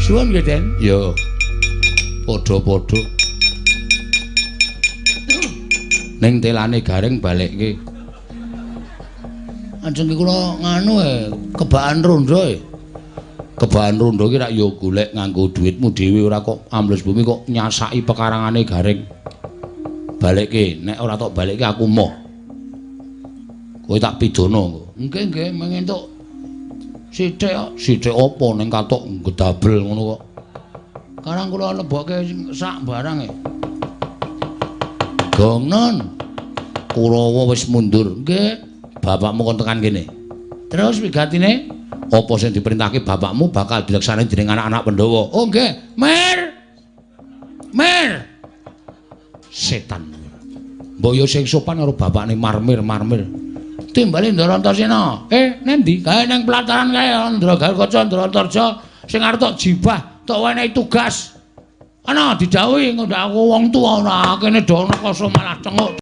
Suwun nggih, Den. Ya. Padha-padha. Ning telane Gareng balekke. Ajeng kula nganu kebakan rondo e. Kebakan rondo ki rak ya golek nganggo dhuwitmu dhewe, ora kok ambles bumi kok nyasaki pekarangane Gareng. Balekke, nek ora tok balekke aku moh. Kowe tak pidana engko. Nggih, nggih, mengentuk sithik kok. Sithik apa ning katok gedabel ngono kok. Karang kula lebokke sak barang e. Gongnon. Kurawa wis mundur. Nggih. Bapakmu kon tekan kene. Terus wigatine apa sing diperintahke bapakmu bakal dilaksanakake dening anak-anak Pandhawa. Oh nggih. Mer. Mer. Setan. Mbok yo sing sopan karo bapakne marmir-marmir. Timbali Ndara Antasena. Nendi? Kae ning pelataran kae Ndra Garukaca Ndra Antarja sing arep tok jibah, tok wenehi tugas. Ana didhawuhi ngundhak aku wong tuwa ora kene do rekoso malah cenguk.